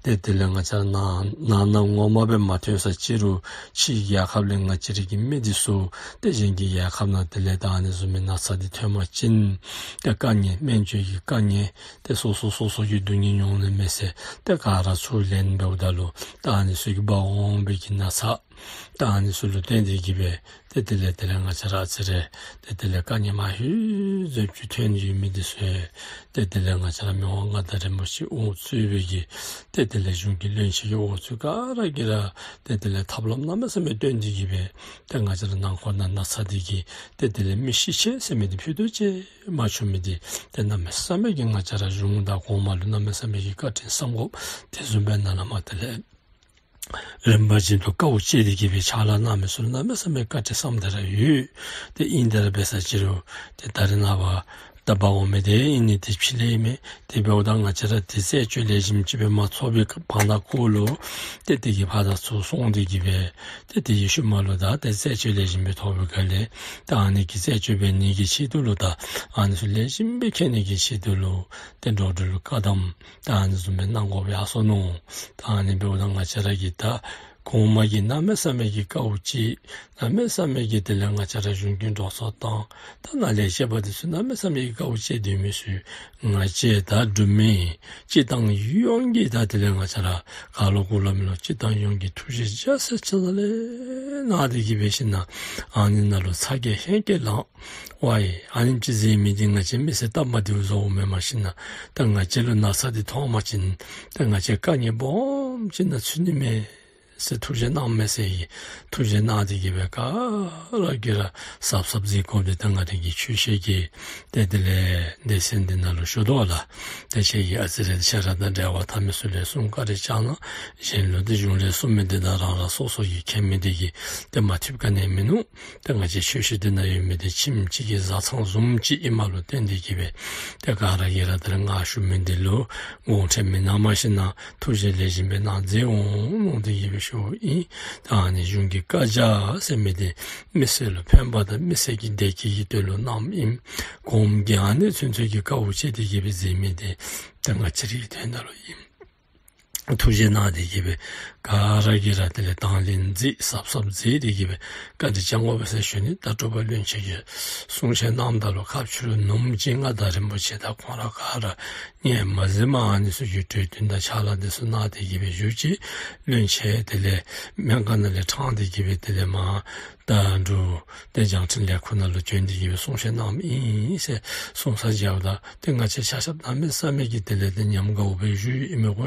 ཏེ་དེ་ལས་ང་བཅས་ནང་ནང་ན་ངོ་མ་སྦེ་མ་ཐོན་ས་ཅིག་རུང་ཕྱིའི་རྒྱལ་ཁབ་ལས་ང་བཅས་ར་གི་མི་འདི་ཚུ་ཏེ་གཞན་གྱི་རྒྱལ་ཁབ་ནང་དེ་ལས་ད་ཨ་ནི་བཟུམ་མའི་ན་ཚ་འདི་ཐོན་པ་ཅིན་ཏེ་དཀའ་ངལ་སྨན་བཅོས་ཀྱི་དཀའ་ངལ་ཏེ་སོ་སོ་སོ་སོ་གི་སྡུག་བསྔལ་མྱོང་ནི་མས་ཟེར་ཏེ་ག་ར་ཚུར་ལེན་འབདཝ་ད་ལུ་ད་ཨ་ནི་ཚུ་གིས་འབག་འོང་པའི་གི་ན་ཚ་ ད་ཨ་ནི་ཚུ་ལུ་བརྟེན་ཏེ་གི་སྦེ་ཏེ་དེ་ལས་དེ་ལས་ང་བཅས་ར་ཨ་ཙི་རེ་ཏེ་དེ་ལས་དཀའ་ངལ་མང་ཤོས་ཟེར་ཅིག་ཐོན་ཡོད་མི་འདི་ཚུ་ཏེ་དེ་ལས་ང་བཅས་ར་མི་དབང་མངའ་བདག་རིན་པོ་ཆེ་དབུ་གཙོས་པའི་གི་ཏེ་དེ་ལས་གཞུང་གི་བློན་ཆེན་གྱི་དབུ་གཙོས་ག་ར་གིས་ར་ཏེ་དེ་ལས་ཐབས་ལམ་གནམ་མེད་ས་མེད་སྟོན་ཏེ་གི་སྦེ་ཏེ་ང་བཅས་ར་ནང་འཁོད་ནང་ན་ཚ་འདི་གིས་ཏེ་དེ་ལས་མི་ཤི་ཆད་ཟེར་མི་འདི་ཕུད་རྡོག་ཅིག་མ་བྱུང་མི་འདི་ཏེ་གནམ་མེད་ས་མེད་ཀྱི་ང་བཅས་ར་གཞུང་དང་གོང་མ་ལུ་གནམ་མེད་ས་མེད་ཀྱི་བཀའ་དྲིན་བསམ་དགོཔ། དེ་བཟུམ་སྦེ་ནཱ་ལས་མར་དེ་ལས་རིམ་པ་བཞིན་དུ་དཀའཝ་སྤྱད་དེ་གི་སྦེ་ཕྱག་ལཱ་གནང་མི་ཚུ་ལུ་གནམ་མེད་ས་མེད་བཀའ་དྲིན་བསམ་སྟེ་ར་ཡོད། ཏེ་ཨིན་ཏེ་ར་འབད་ས་ཅིག་རུང་ཏེ་ད་རེས་ནངས་པ་ད་འབག་འོང་མི་འདི་ཨིན་ནི་འདི་ཕྱི་ལས་ཨིན་མས། དེ་འབདཝ་ད་ང་བཅས་ར་འདི་རྩད་གཅོད་ལེགས་ཤོམ་ཅིག་སྦེ་མ་ཚོགས་པའི་བར་ན་ཁོ་ལུ་ཏེ་དེ་གི་ཕར་དང་ཚུར་སོང་སྟེ་གི་སྦེ་ཏེ་དེ་གི་ཤུལ་མ་ལུ་ད་ཏེ་རྩད་གཅོད་ལེགས་ཤོམ་སྦེ་ཐོབ་པའི་སྒང་ལས་ད་ཨ་ནི་གི་རྩད་གཅོད་འབད་ནི་གི་ཆེད་དུ་ལུ་ད་ཨ་ནི་ཚུ་ལེགས་ཤོམ་སྦེ་མཁྱེན་ནི་གི་ཆེད་དུ་ལུ་ཏེ་འགྲོ་འགྲུལ་ལུ་བཀག་དམ་ད་ཨ་ནི་བཟུམ་སྦེ་གནང་དགོཔ་ཡར་སོ་ནུག། ད་ཨ་ནི་འབདཝ་ད་ང་བཅས་ར་གིས་ད་གོང་མ་གིས་གནམ་མེད་ས་མེད་ཀྱི་དཀའཝ་སྤྱད། གནམ་མེད་ས་མེད་ཀྱི་དེ་ལས་ང་བཅས་ར་གཞུང་གི་འགྲོ་སོང་བཏང་། ད་ནཱ་ལས་བྱེད་པ་འདི་ཚུ་གནམ་མེད་ས་མེད་ཀྱི་དཀའཝ་སྤྱད་སྡོད་མི་ཚུ་ང་བཅས་ད་འབྲུག་མི་སྤྱིར་བཏང་ཡོངས་ཀྱིས་ད་དེ་ལས་ང་བཅས་ར་ག་ལུ་གུ་ལུ་མི་ལུ་སྤྱིར་བཏང་ཡོངས་ཀྱིས་ཐུགས་རྗེ་རྒྱ་ཆེ་ཆེ་ལས་གནང་སྟེ་གི་འབད་ཞིན་ན་ཨ་ནི་ནང་ལུ་ཚ་གྱང་ཧེང་སྐལ་ལངས། ཝའི་ཨ་ནེམ་ཅིག་མཛད་མི་འདི་ང་བཅས་མི་སེར་སྟབས་མ་བདེཝ་བཟོཝ་མེན་མས་ཤིག་ན། ད་ང་བཅས་ལུ་ན་ཚ་འདི་ཐོན་པ་ཅིན་ད་ང་བཅས་དཀའ་ངལ་སྦོམ་ཅིག་ནང་ཚུད་ནི་མས་ཟེར་ཐུགས་རྗེ་གནངམ་མས་ཟེར་གི་ཐུགས་རྗེ་གནང་སྟེ་གི་སྦེ་ག་ར་གིས་ར་གཟབ་གཟབ་མཛད་དགོཔ་འདི་ད་ང་རའི་གི་ཆོས་བཤད་ཀྱི་ཏེ་དེ་ལས་སྡེ་ཚན་འདི་ནང་ལུ་ཞུ་དོ་ལགས། ཏེ་ཁྱེད་ཀྱིས་ཨ་ཙི་རེ་ཤེས་རབ་དང་འབྲེལ་བ་འཐབ་མི་ཚུ་ལས་གསུང་བཀའ་དྲིན་བསྐྱང་གནང་། གཞན་ལུ་ཏེ་གཞུང་ལས་གསུང་མི་འདི་དང་རང་རང་སོ་སོ་གིས་མཁྱེན་མི་འདི་གིས་ཏེ་མ་འཐདཔ་ག་ནི་ཡང་མིན་ནུག། ཏེ་ང་བཅས་ཆོས་བཤད་འདི་ནང་ཡོད་མི་འདི་ཁྱིམ་གཅིག་གི་བཟའ་ཚང་བཟུམ་ཅིག་ཨིནམ་ལུ་བརྟེན་ཏེ་གི་སྦེ་ཏེ་ག་ར་གིས་ར་ཏེ་ང་ཞུ་མི་འདི་ལུ་དགོངས་ཁྲེལ་མི་གནང་མ་ཤིག་ན། ཐུགས་རྗེ་ལེགས་ཤོམ་སྦེ་གནང་མཛད་འོང་མནོ་སྟེ་གི་སྦེ་ཞུཝ་ཨིན། ད་ཨ་ནི་གཞུང་གི་བཀའ་རྒྱ་ཟེར་མི་འདི་མི་སེར་ལུ་ཕན་པ་དང་མི་སེར་གྱི་བདེ་སྐྱིད་ཀྱི་དོན་ལུ་གནངམ་ཨིན། གོངམ་གི་ཨ་ནི་ཚུན་ཚོད་ཀྱི་དཀའཝ་སྤྱད་དེ་གི་སྦེ་མཛད་མི་འདི་ཏེ་ང་བཅས་རའི་དོན་དག་ལུ་ཨིན། ཐུགས་རྗེ་གནང་སྟེ་གི་སྦེ་ག་ར་གིས་ར་དེ་ལས་དང་ལེན་མཛད་གཟབ་གཟབ་མཛད་དེ་གི་སྦེ་བཀའ་དྲིན་བསྐྱང་དགོ་པས་ཟེར་ཞུ་ནི། ད་སྤྲུལ་པ་བློན་ཆེན་གྱིས་གསུང་བཤད་གནངམ་ད་ལུ་ཁ་ཕྱིར་ནུབ་མོ་ཅིག་མངའ་བདག་རིན་པོ་ཆེ་དང་ཁོང་ར་ག་ར་སྔོན་མ་ཟེར་མ་ཨ་ནི་ཚུ་གི་གྲོས་བསྟུན་དང་ཕྱག་ལཱ་འདི་ཚུ་གནང་སྟེ་གི་སྦེ་བཞུགས་ཅི། བློན་ཆེན་དེ་ལས་སྨན་ཁང་ནང་ལས་ཕྲང་སྟེ་གི་སྦེ་དེ་ལས་མར་ད་འབྲུག་ཏེ་རྒྱང་འཕྲིན་ལས་ཁུངས་ནང་ལུ་བྱོན་ཏེ་གི་སྦེ་གསུང་བཤད་གནངམ་ཨིན་ཟེར་གསུང་ས་མཇལཝ་ད་ཏེ་ང་བཅས་ཆ་ཁྱབ་གནམ་མེད་ས་མེད་ཀྱི་དེ་ལས་ཏེ་ཉམས་དགའཝ་སྦེ་བཞུགས་ཡོདཔ་ཨིན་མས་གོ།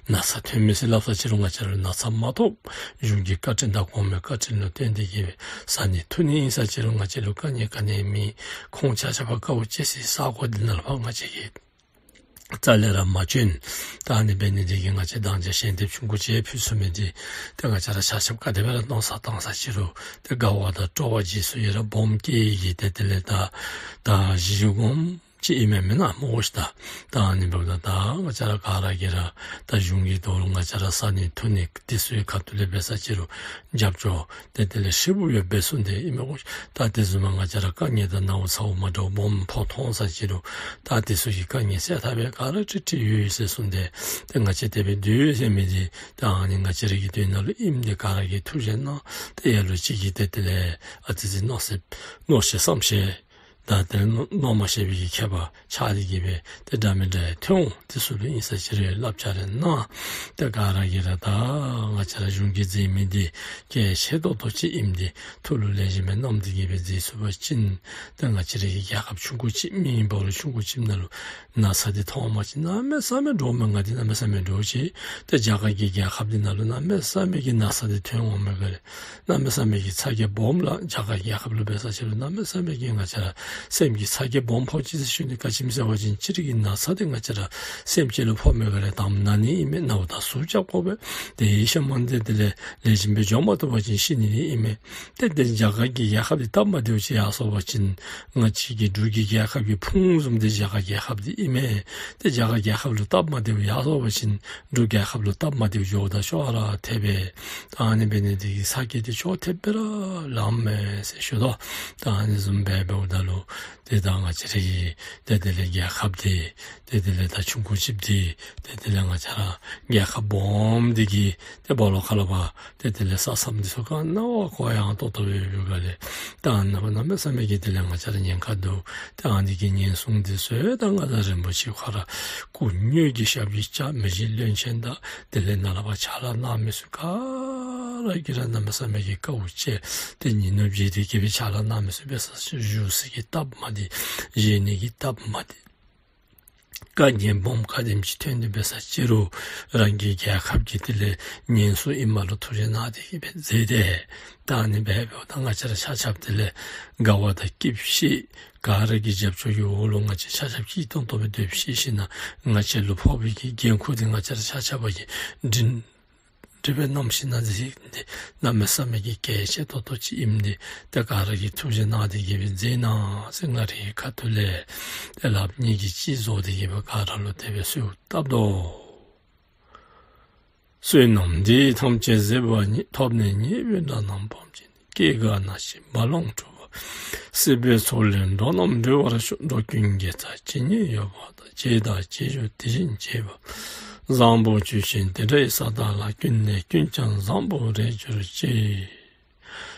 ན་ཚ་ཐོན་མི་ཟེར་སླབ་ས་ཅིག་རུང་ང་བཅས་ལུ་ན་ཚ་མ་ཐོབ། གཞུང་གི་བཀའ་དྲིན་དང་གོང་མའི་བཀའ་དྲིན་ལུ་བརྟེན་ཏེ་གི་སྦེ་བཟའ་ནི་འཐུང་ནི་ཨིན་ས་ཅིག་རུང་ང་བཅས་ལུ་དཀའ་ངལ་ག་ནི་ཡང་མེད། ཁོང་ཆ་ཁྱབ་ཕར་དཀའཝ་སྤྱད་སའི་ས་གོ་འདི་ནང་ལུ་ཕར་ང་བཅས་ཀྱི་རྩ་ལས་ར་མ་བྱོན། ད་ཨ་ནི་འབད་ནི་འདི་གིས་ང་བཅས་དང་བཅས་ཞལ་འདེབས་ཆུང་ཀུ་ཅིག་ཕུལ་ཚུགས་མི་འདི་ཏེ་ང་བཅས་ར་ཆ་ཁྱབ་ག་དེ་སྦེ་ར་མནོ་བསམ་བཏང་ས་ཅིག་རུང་ཏེ་དགའ་བ་དང་སྤྲོ་བ་རྗེས་སུ་ཡི་རང་སྦོམ་སྐྱེ་ཡི་ཏེ་དེ་ལས་ད་ད་གཞི་བཞག་སྒོམ་ཅིག་ཨིན་མས་མེན་ན་སྨོ་ཤིག་ད། ད་ཨ་ནི་འབདཝ་ད་ད་ང་བཅས་ར་ག་ར་གིས་ར་ད་གཞུང་གི་ཐོག་ལུ་ང་བཅས་ར་བཟའ་ནི་འཐུང་ནི་དེ་ཚུ་གི་ཁ་ཐུག་ལས་འབད་ས་ཅིག་རུང་རྒྱབ་སྐྱོར་ཏེ་དེ་ལས་ཧྲིལ་བུ་ཡོདཔ་སྦེ་གསུངས་ཏེ་ཨིན་མས་གོ། ད་དེ་བཟུམ་མ་ང་བཅས་ར་དཀའ་ངལ་དང་ནཝ་ཚཝ་མ་འདྲཝ་སྦོམ་ཕོག་ཐོན་ས་ཅིག་རུང་ད་དེ་ཚུ་གི་དཀའ་ངལ་སེལ་ཐབས་སྦེ་ག་ར་ཀྲིག་ཀྲི་ཡོད་ཟེར་གསུངས་ཏེ་ཏེ་ང་བཅས་དེ་སྦེ་སྡོད་ཟེར་མི་འདི་ད་ཨ་ནི་ང་བཅས་ར་གི་དོན་ནང་ལུ་ཨིནམ་འདི་ག་ར་གིས་ཐུགས་རྗེ་གནང་། ཏེ་ལ་ལུ་ཅིག་གིས་ཏེ་དེ་ལས་ཨ་ཙི་ཅིག་མནོ་ཤེས་མནོ་ཤེས་བསམ་ཤེས་ད་དེ་མནོ་མནོ་མ་ཤེས་པའི་གི་ཁྱད་པར་ཆགས་ཏེ་གི་སྦེ་ཏེ་འདྲ་མི་འདྲ་ཡང་ཐོན་འོང་། དེ་ཚུ་ལུ་ཨིན་ས་ཅིག་རུང་བསླབ་བྱ་རེ་གནང་། ཏེ་ག་ར་གིས་ར་ད་ང་བཅས་ར་གཞུང་གིས་མཛད་མི་འདི་གལ་ཆེ་ཏོག་ཏོ་ཅིག་ཨིནམ་འདི་ཐུགས་ལུ་ལེགས་ཤོམ་སྦེ་བསྣམས་ཏེ་གི་སྦེ་མཛད་ཚུགས་པ་ཅིན་ཏེ་ང་བཅས་ར་གི་རྒྱལ་ཁབ་ཆུང་ཀུ་ཅིག་མེན་འབད་རུང་ཆུང་ཀུ་ཅིག་ནང་ལུ་ན་ཚ་འདི་ཐོན་པ་ཅིན་གནམ་མེད་ས་མེད་འདྲོག་མས། ང་འདི་གནམ་མེད་ས་མེད་འདྲོག་ཅི། ཏེ་རྒྱ་གར་གྱི་རྒྱལ་ཁབ་འདི་ནང་ལུ་གནམ་མེད་ས་མེད་ཀྱི་ན་ཚ་འདི་ཐོན་འོང་མས་ག་ལགས། གནམ་མེད་ས་མེད་ཀྱི་ཚ་གྱང་སྦོམ་ལགས། རྒྱ་གར་རྒྱལ་ཁབ་ལུ་འབད་ས་ཅིག་རུང་གནམ་མེད་ས་མེད་ཀྱི་ང་བཅས་ར་སེམས་ཀྱི་ཚ་གྱང་སྦོམ་ཕོག་ཅི་ཟེར་ཞུ་ནི། ག་ཅི་སྨོ་ཟེར་བ་ཅིན་སྤྱིར་གྱི་ན་ཚ་འདི་ང་བཅས་ར་སེམས་ཅན་ལུ་ཕོག་མས་ག་ལགས། དང་པ་ན་ནི་ཨིན་མས། ནཝ་ད་ཟུག་རྐྱབ་དགོ་པས། དེ་ཡི་ཤུལ་མ་འདི་དེ་ལས་ལེགས་ཤོམ་སྦེ་འགྱོ་མ་བཏུབ་པ་ཅིན་ཤི་ནི་ཨིན་མས། ཏེ་དེ་རྒྱ་གར་གྱི་རྒྱལ་ཁབ་འདི་སྟབས་མ་བདེཝ་ཅིག་ཡར་སོང་པ་ཅིན་ང་བཅས་ཀྱི་འབྲུག་གི་རྒྱལ་ཁབ་ཀྱི་ཕུང་བཟུམ་འདི་རྒྱ་གར་རྒྱལ་ཁབ་འདི་ཨིན་མས། ཏེ་རྒྱ་གར་རྒྱལ་ཁབ་ལུ་སྟབས་མ་བདེཝ་ཡར་སོང་པ་ཅིན་འབྲུག་རྒྱལ་ཁབ་ལུ་སྟབས་མ་བདེཝ་འགྱོཝ་ད་ཤོར་ར་ཐལ་བས། ད་ཨ་ནི་འབད་ནི་འདི་གིས་ཚ་གྱང་འདི་ཅོག་འཐདཔ་སྦེ་ར་ལངམ་མས་ཟེར་ཞུ་དོ། ད་ཨ་ནི་བཟུམ་སྦེ་འབདཝ་ད་ལུ་ ཏེ་ད་ང་བཅས་ར་གི་ཏེ་དེ་ལས་རྒྱལ་ཁབ་འདི་ཏེ་དེ་ལས་ད་ཆུང་ཀུ་ཅིག་འདི་ཏེ་དེ་ལས་ང་བཅས་ར་རྒྱལ་ཁབ་སྦོམ་འདི་གི་ཏེ་སྦོ་ལོགས་ཁ་ལུ་འབད་ཏེ་དེ་ལས་ས་མཚམས་འདི་ཚུ་ག་ནི་བ་གོ་ཡངས་ཏོག་ཏོ་སྦེ་ཡོད་ག་ལས། ད་ཨ་ནི་འབདཝ་ད་གནམ་མེད་ས་མེད་ཀྱི་དེ་ལས་ང་བཅས་ར་ཉེན་ཁ་འདུག། ད་ཨ་ནི་གི་ཉེན་སྲུང་འདི་ཚུ་ད་མངའ་བདག་རིན་པོ་ཆེ་ཁོ་ར་སྐུ་དངོས་ཀྱི་ཞབས་ཀྱིས་བཅགས། མི་བཞི་བློན་ཆེན་དང་དེ་ལས་ནཱ་ལས་ཕར་ཕྱག་ལཱ་གནང་མི་ཚུ་ག་ར་གིས་ར་གནམ་མེད་ས་མེད་ཀྱི་དཀའཝ་སྤྱད་དེ་ཉིན་ནུབ་བྱས་ཏེ་གི་སྦེ་ཕྱག་ལཱ་གནང་མི་ཚུ་འབད་སར་བཞུགས་ས་གི་སྟབས་མ་བདེ། བཞེས་ནི་གི་སྟབས་མ་བདེ། དཀའ་ངལ་སྦོམ་ག་དེམ་ཅིག་ཐོན་ཏེ་འབད་ས་ཅི་རུང་རང་གི་རྒྱལ་ཁབ་ཀྱི་དེ་ལས་ཉེན་སྲུང་ཨིནམ་ལུ་ཐུགས་རྗེ་གནང་སྟེ་གི་སྦེ་མཛད་དེ། ད་ཨ་ནི་སྦེ་འབདཝ་ད་ང་བཅས་ར་ཆ་ཁྱབ་དེ་ལས་དགའ་བ་དང་སྐྱིད་ཤོས་ག་ར་གི་རྒྱབ་སྐྱོར་གྱི་འོག་ལུ་ང་བཅས་ཆ་ཁྱབ་སྐྱིད་ཏོང་ཏོ་སྦེ་སྡོད་ཤེས་ཞིན་ན་ང་བཅས་ལུ་ཕོག་པའི་གི་འགན་ཁུར་འདི་ང་བཅས་ར་ཆ་ཁྱབ་ཀྱིས་སྒྲིང་སྒྲི་སྦེ་བསྣམས་ཞིན་ན་མཛད་ནི་འདི་གནམ་མེད་ས་མེད་ཀྱི་གལ་ཆེ་ཏོག་ཏོ་ཅིག་ཨིནམ་འདི་ཏེ་ག་ར་གིས་ཐུགས་རྗེ་གནང་སྟེ་གི་སྦེ་མཛད་གནང་ཟེར་ང་རའི་ཁ་ཐུག་ལས་ཏེ་ལགཔ་གཉིས་ཀྱིས་གཅིག་བཟོ་སྟེ་གི་སྦེ་ག་ར་ལུ་དེ་སྦེ་གསོལཝ་བཏབ་དོ། བསོད་ནམས་འདི་ཡིས་ཐམས་ཅད་གཟིགས་པ་ཉིད། ཐོབ་ནས་ཉེས་པའི་དགྲ་རྣམས་ཕམ་བྱས་ནས། སྐྱེ་རྒ་ན་འཆི་རྦ་ཀློང་འཁྲུགས་པ། སྲིད་པའི་མཚོ་ལས་འགྲོ་རྣམས་སྒྲོལ་བར་ཤོག། འགྲོ་ཀུན་དགེ་རྩ་ཇི་སྙེད་ཡོད་པ་དང་། བྱས་དང་བྱེད་འགྱུར་དེ་བཞིན་བྱེད་པ། བཟང་པོ་ཇི་བཞིན་དེ་འདྲའི་ས་དག་ལ། ཀུན་ནས་ཀུན་ཀྱང་བཟང་པོར་རེག་གྱུར་ཅིག།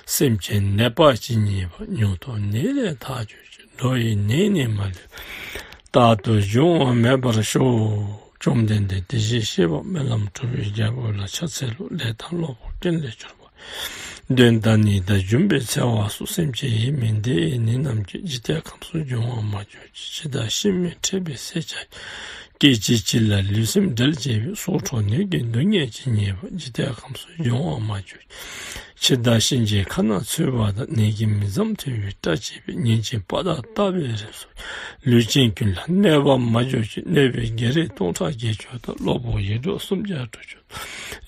སེམས་ཅན་ནད་པ་ཇི་སྙེད་པ། མྱུར་དུ་ནད་ལས་ཐར་གྱུར་ཅིག། འགྲོ་ཡི་ནད་ནི་མ་ལུས་པ། རྟག་ཏུ་འབྱུང་བ་མེད་པར་ཤོག། བཅོམ་ལྡན་འདས་དེ་བཞིན་གཤེགས་པ་སྨོན་ལམ་འགྲུབ་པའི་རྒྱལ་པོ་ལ་ཕྱག་འཚལ་ལོ། ལས་དང་གློ་བུར་རྐྱེན་ལས་གྱུར་པ། གདོན་དང་ནད་དང་འབྱུང་པོའི་འཚེ་བ་སོགས། སེམས་ཅན་ཡིད་མི་བདེ་བའི་ནད་རྣམས་ཀྱིས། འཇིག་རྟེན་ཁམས་སུ་འབྱུང་བ་མ་གྱུར་ཅིག། འཆི་བདག་ཤི་རྨས་འཕྲད་པའི་ཟས་བཅད། སྐད་ཅིག་གཅིག་ལ་ལུས་སེམས་འབྲལ་བྱེད་པའི། སྲོག་འཕྲོག་ནད་ཀྱི་སྡུག་བསྔལ་ཇི་སྙེད་པ། འཇིག་རྟེན་ཁམས་སུ་འབྱུང་བ་མ་གྱུར་ཅིག། འཆི་བདག་གཤིན་རྗེའི་ཁ་ནང་ཚུད་པ་དང་། ནད་ཀྱི་མི་བཟང་ཐུལ་བའི་སྐྲག་བྱེད་པའི། ཉིན་གཅིག་པ་དང་རྟག་པའི་རིམས་སོགས། ལུས་ཅན་ཀུན་ལ་གནོད་པ་མ་གྱུར་ཅིག། གནོད་པའི་བགེགས་རིགས་སྟོང་ཕྲག་བརྒྱད་ཅུ་དང་། གློ་བུར་ཡེ་འདྲོག་སུམ་བརྒྱ་དྲུག་ཅུ།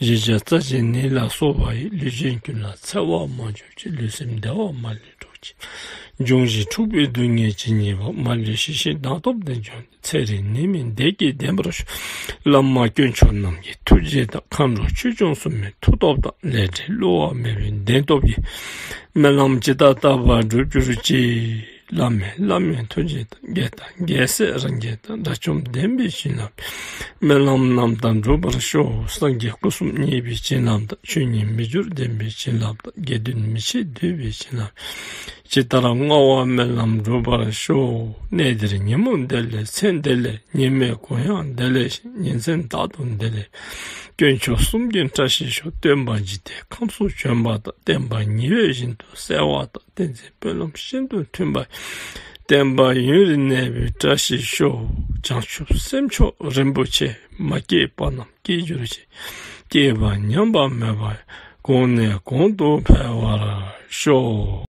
བཞི་བརྒྱ་རྩ་བཞིའི་ནད་ལ་སོགས་པ་ཡིས། ལུས་ཅན་ཀུན་ལ་འཚེ་བ་མ་གྱུར་ཅིག། ལུས་སེམས་བདེ་བ་མ་ལུས་འགྲོགས་ཅིག། འབྱུང་བཞི་འཁྲུགས་པའི་སྡུག་བསྔལ་ཇི་སྙེད་པ། མ་ལུས་ཤི་ཞིང་མདངས་སྟོབས་ལྡན་འབྱུང་ནས། ཚེ་རིང་ནད་མེད་བདེ་སྐྱིད་ལྡན་པར་ཤོག། བླ་མ་དཀོན་མཆོག་རྣམས་ཀྱི་ཐུགས་རྗེ་དང་། མཁའ་འགྲོ་ཆོས་སྐྱོང་སྲུང་མའི་མཐུ་སྟོབས་དང་། ལས་འབྲས་བསླུ་བ་མེད་པའི་བདེན་སྟོབས་ཀྱིས། སྨོན་ལམ་ཇི་ལྟར་བཏབ་པ་འགྲུབ་གྱུར་ཅིག། བླ་མེད་བླ་མའི་ཐུགས་རྗེ་དང་། རྒྱལ་དང་རྒྱལ་སྲས་རང་རྒྱལ་དང་། དགྲ་བཅོམ་བདེན་པའི་བྱིན་རླབས། སྨོན་ལམ་རྣམ་དག་འགྲུབ་པར་ཤོག། སངས་རྒྱས་སྐུ་གསུམ་བརྙེས་པའི་བྱིན་རླབས་དང་། ཆོས་ཉིད་མི་འགྱུར་བདེན་པའི་བྱིན་རླབས་དང་། དགེ་འདུན་མི་ཕྱེད་འདུས་པའི་བྱིན་རླབས། ཇི་ལྟར་བསྔོ་བ་སྨོན་ལམ་འགྲུབ་པར་ཤོག། གནས་འདིར་ཉིན་མོ་བདེ་ལེགས་མཚན་བདེ་ལེགས། ཉི་མའི་གུང་ཡང་བདེ་ལེགས་ཤིང་། ཉིན་མཚན་རྟག་ཏུ་བདེ་ལེགས། དཀོན་མཆོག་གསུམ་གྱི་བཀྲ་ཤིས་ཤོག། སྟོན་པ་འཇིག་རྟེན་ཁམས་སུ་བྱོན་པ་དང་། བསྟན་པ་ཉི་འོད་བཞིན་དུ་གསལ་བ་དང་། བསྟན་འཛིན་དཔོན་སློབ་ཤིན་ཏུ་མཐུན་པ། བསྟན་པ་ཡུན་རིང་གནས་པའི་བཀྲ་ཤིས་ཤོག། བྱང་ཆུབ་སེམས་མཆོག་རིན་པོ་ཆེ། མ་སྐྱེས་པ་རྣམས་སྐྱེ་གྱུར་ཅིག། སྐྱེས་པ་ཉམས་པ་མེད་པར། གོང་ནས་གོང་དུ་འཕེལ་བར་ཤོག།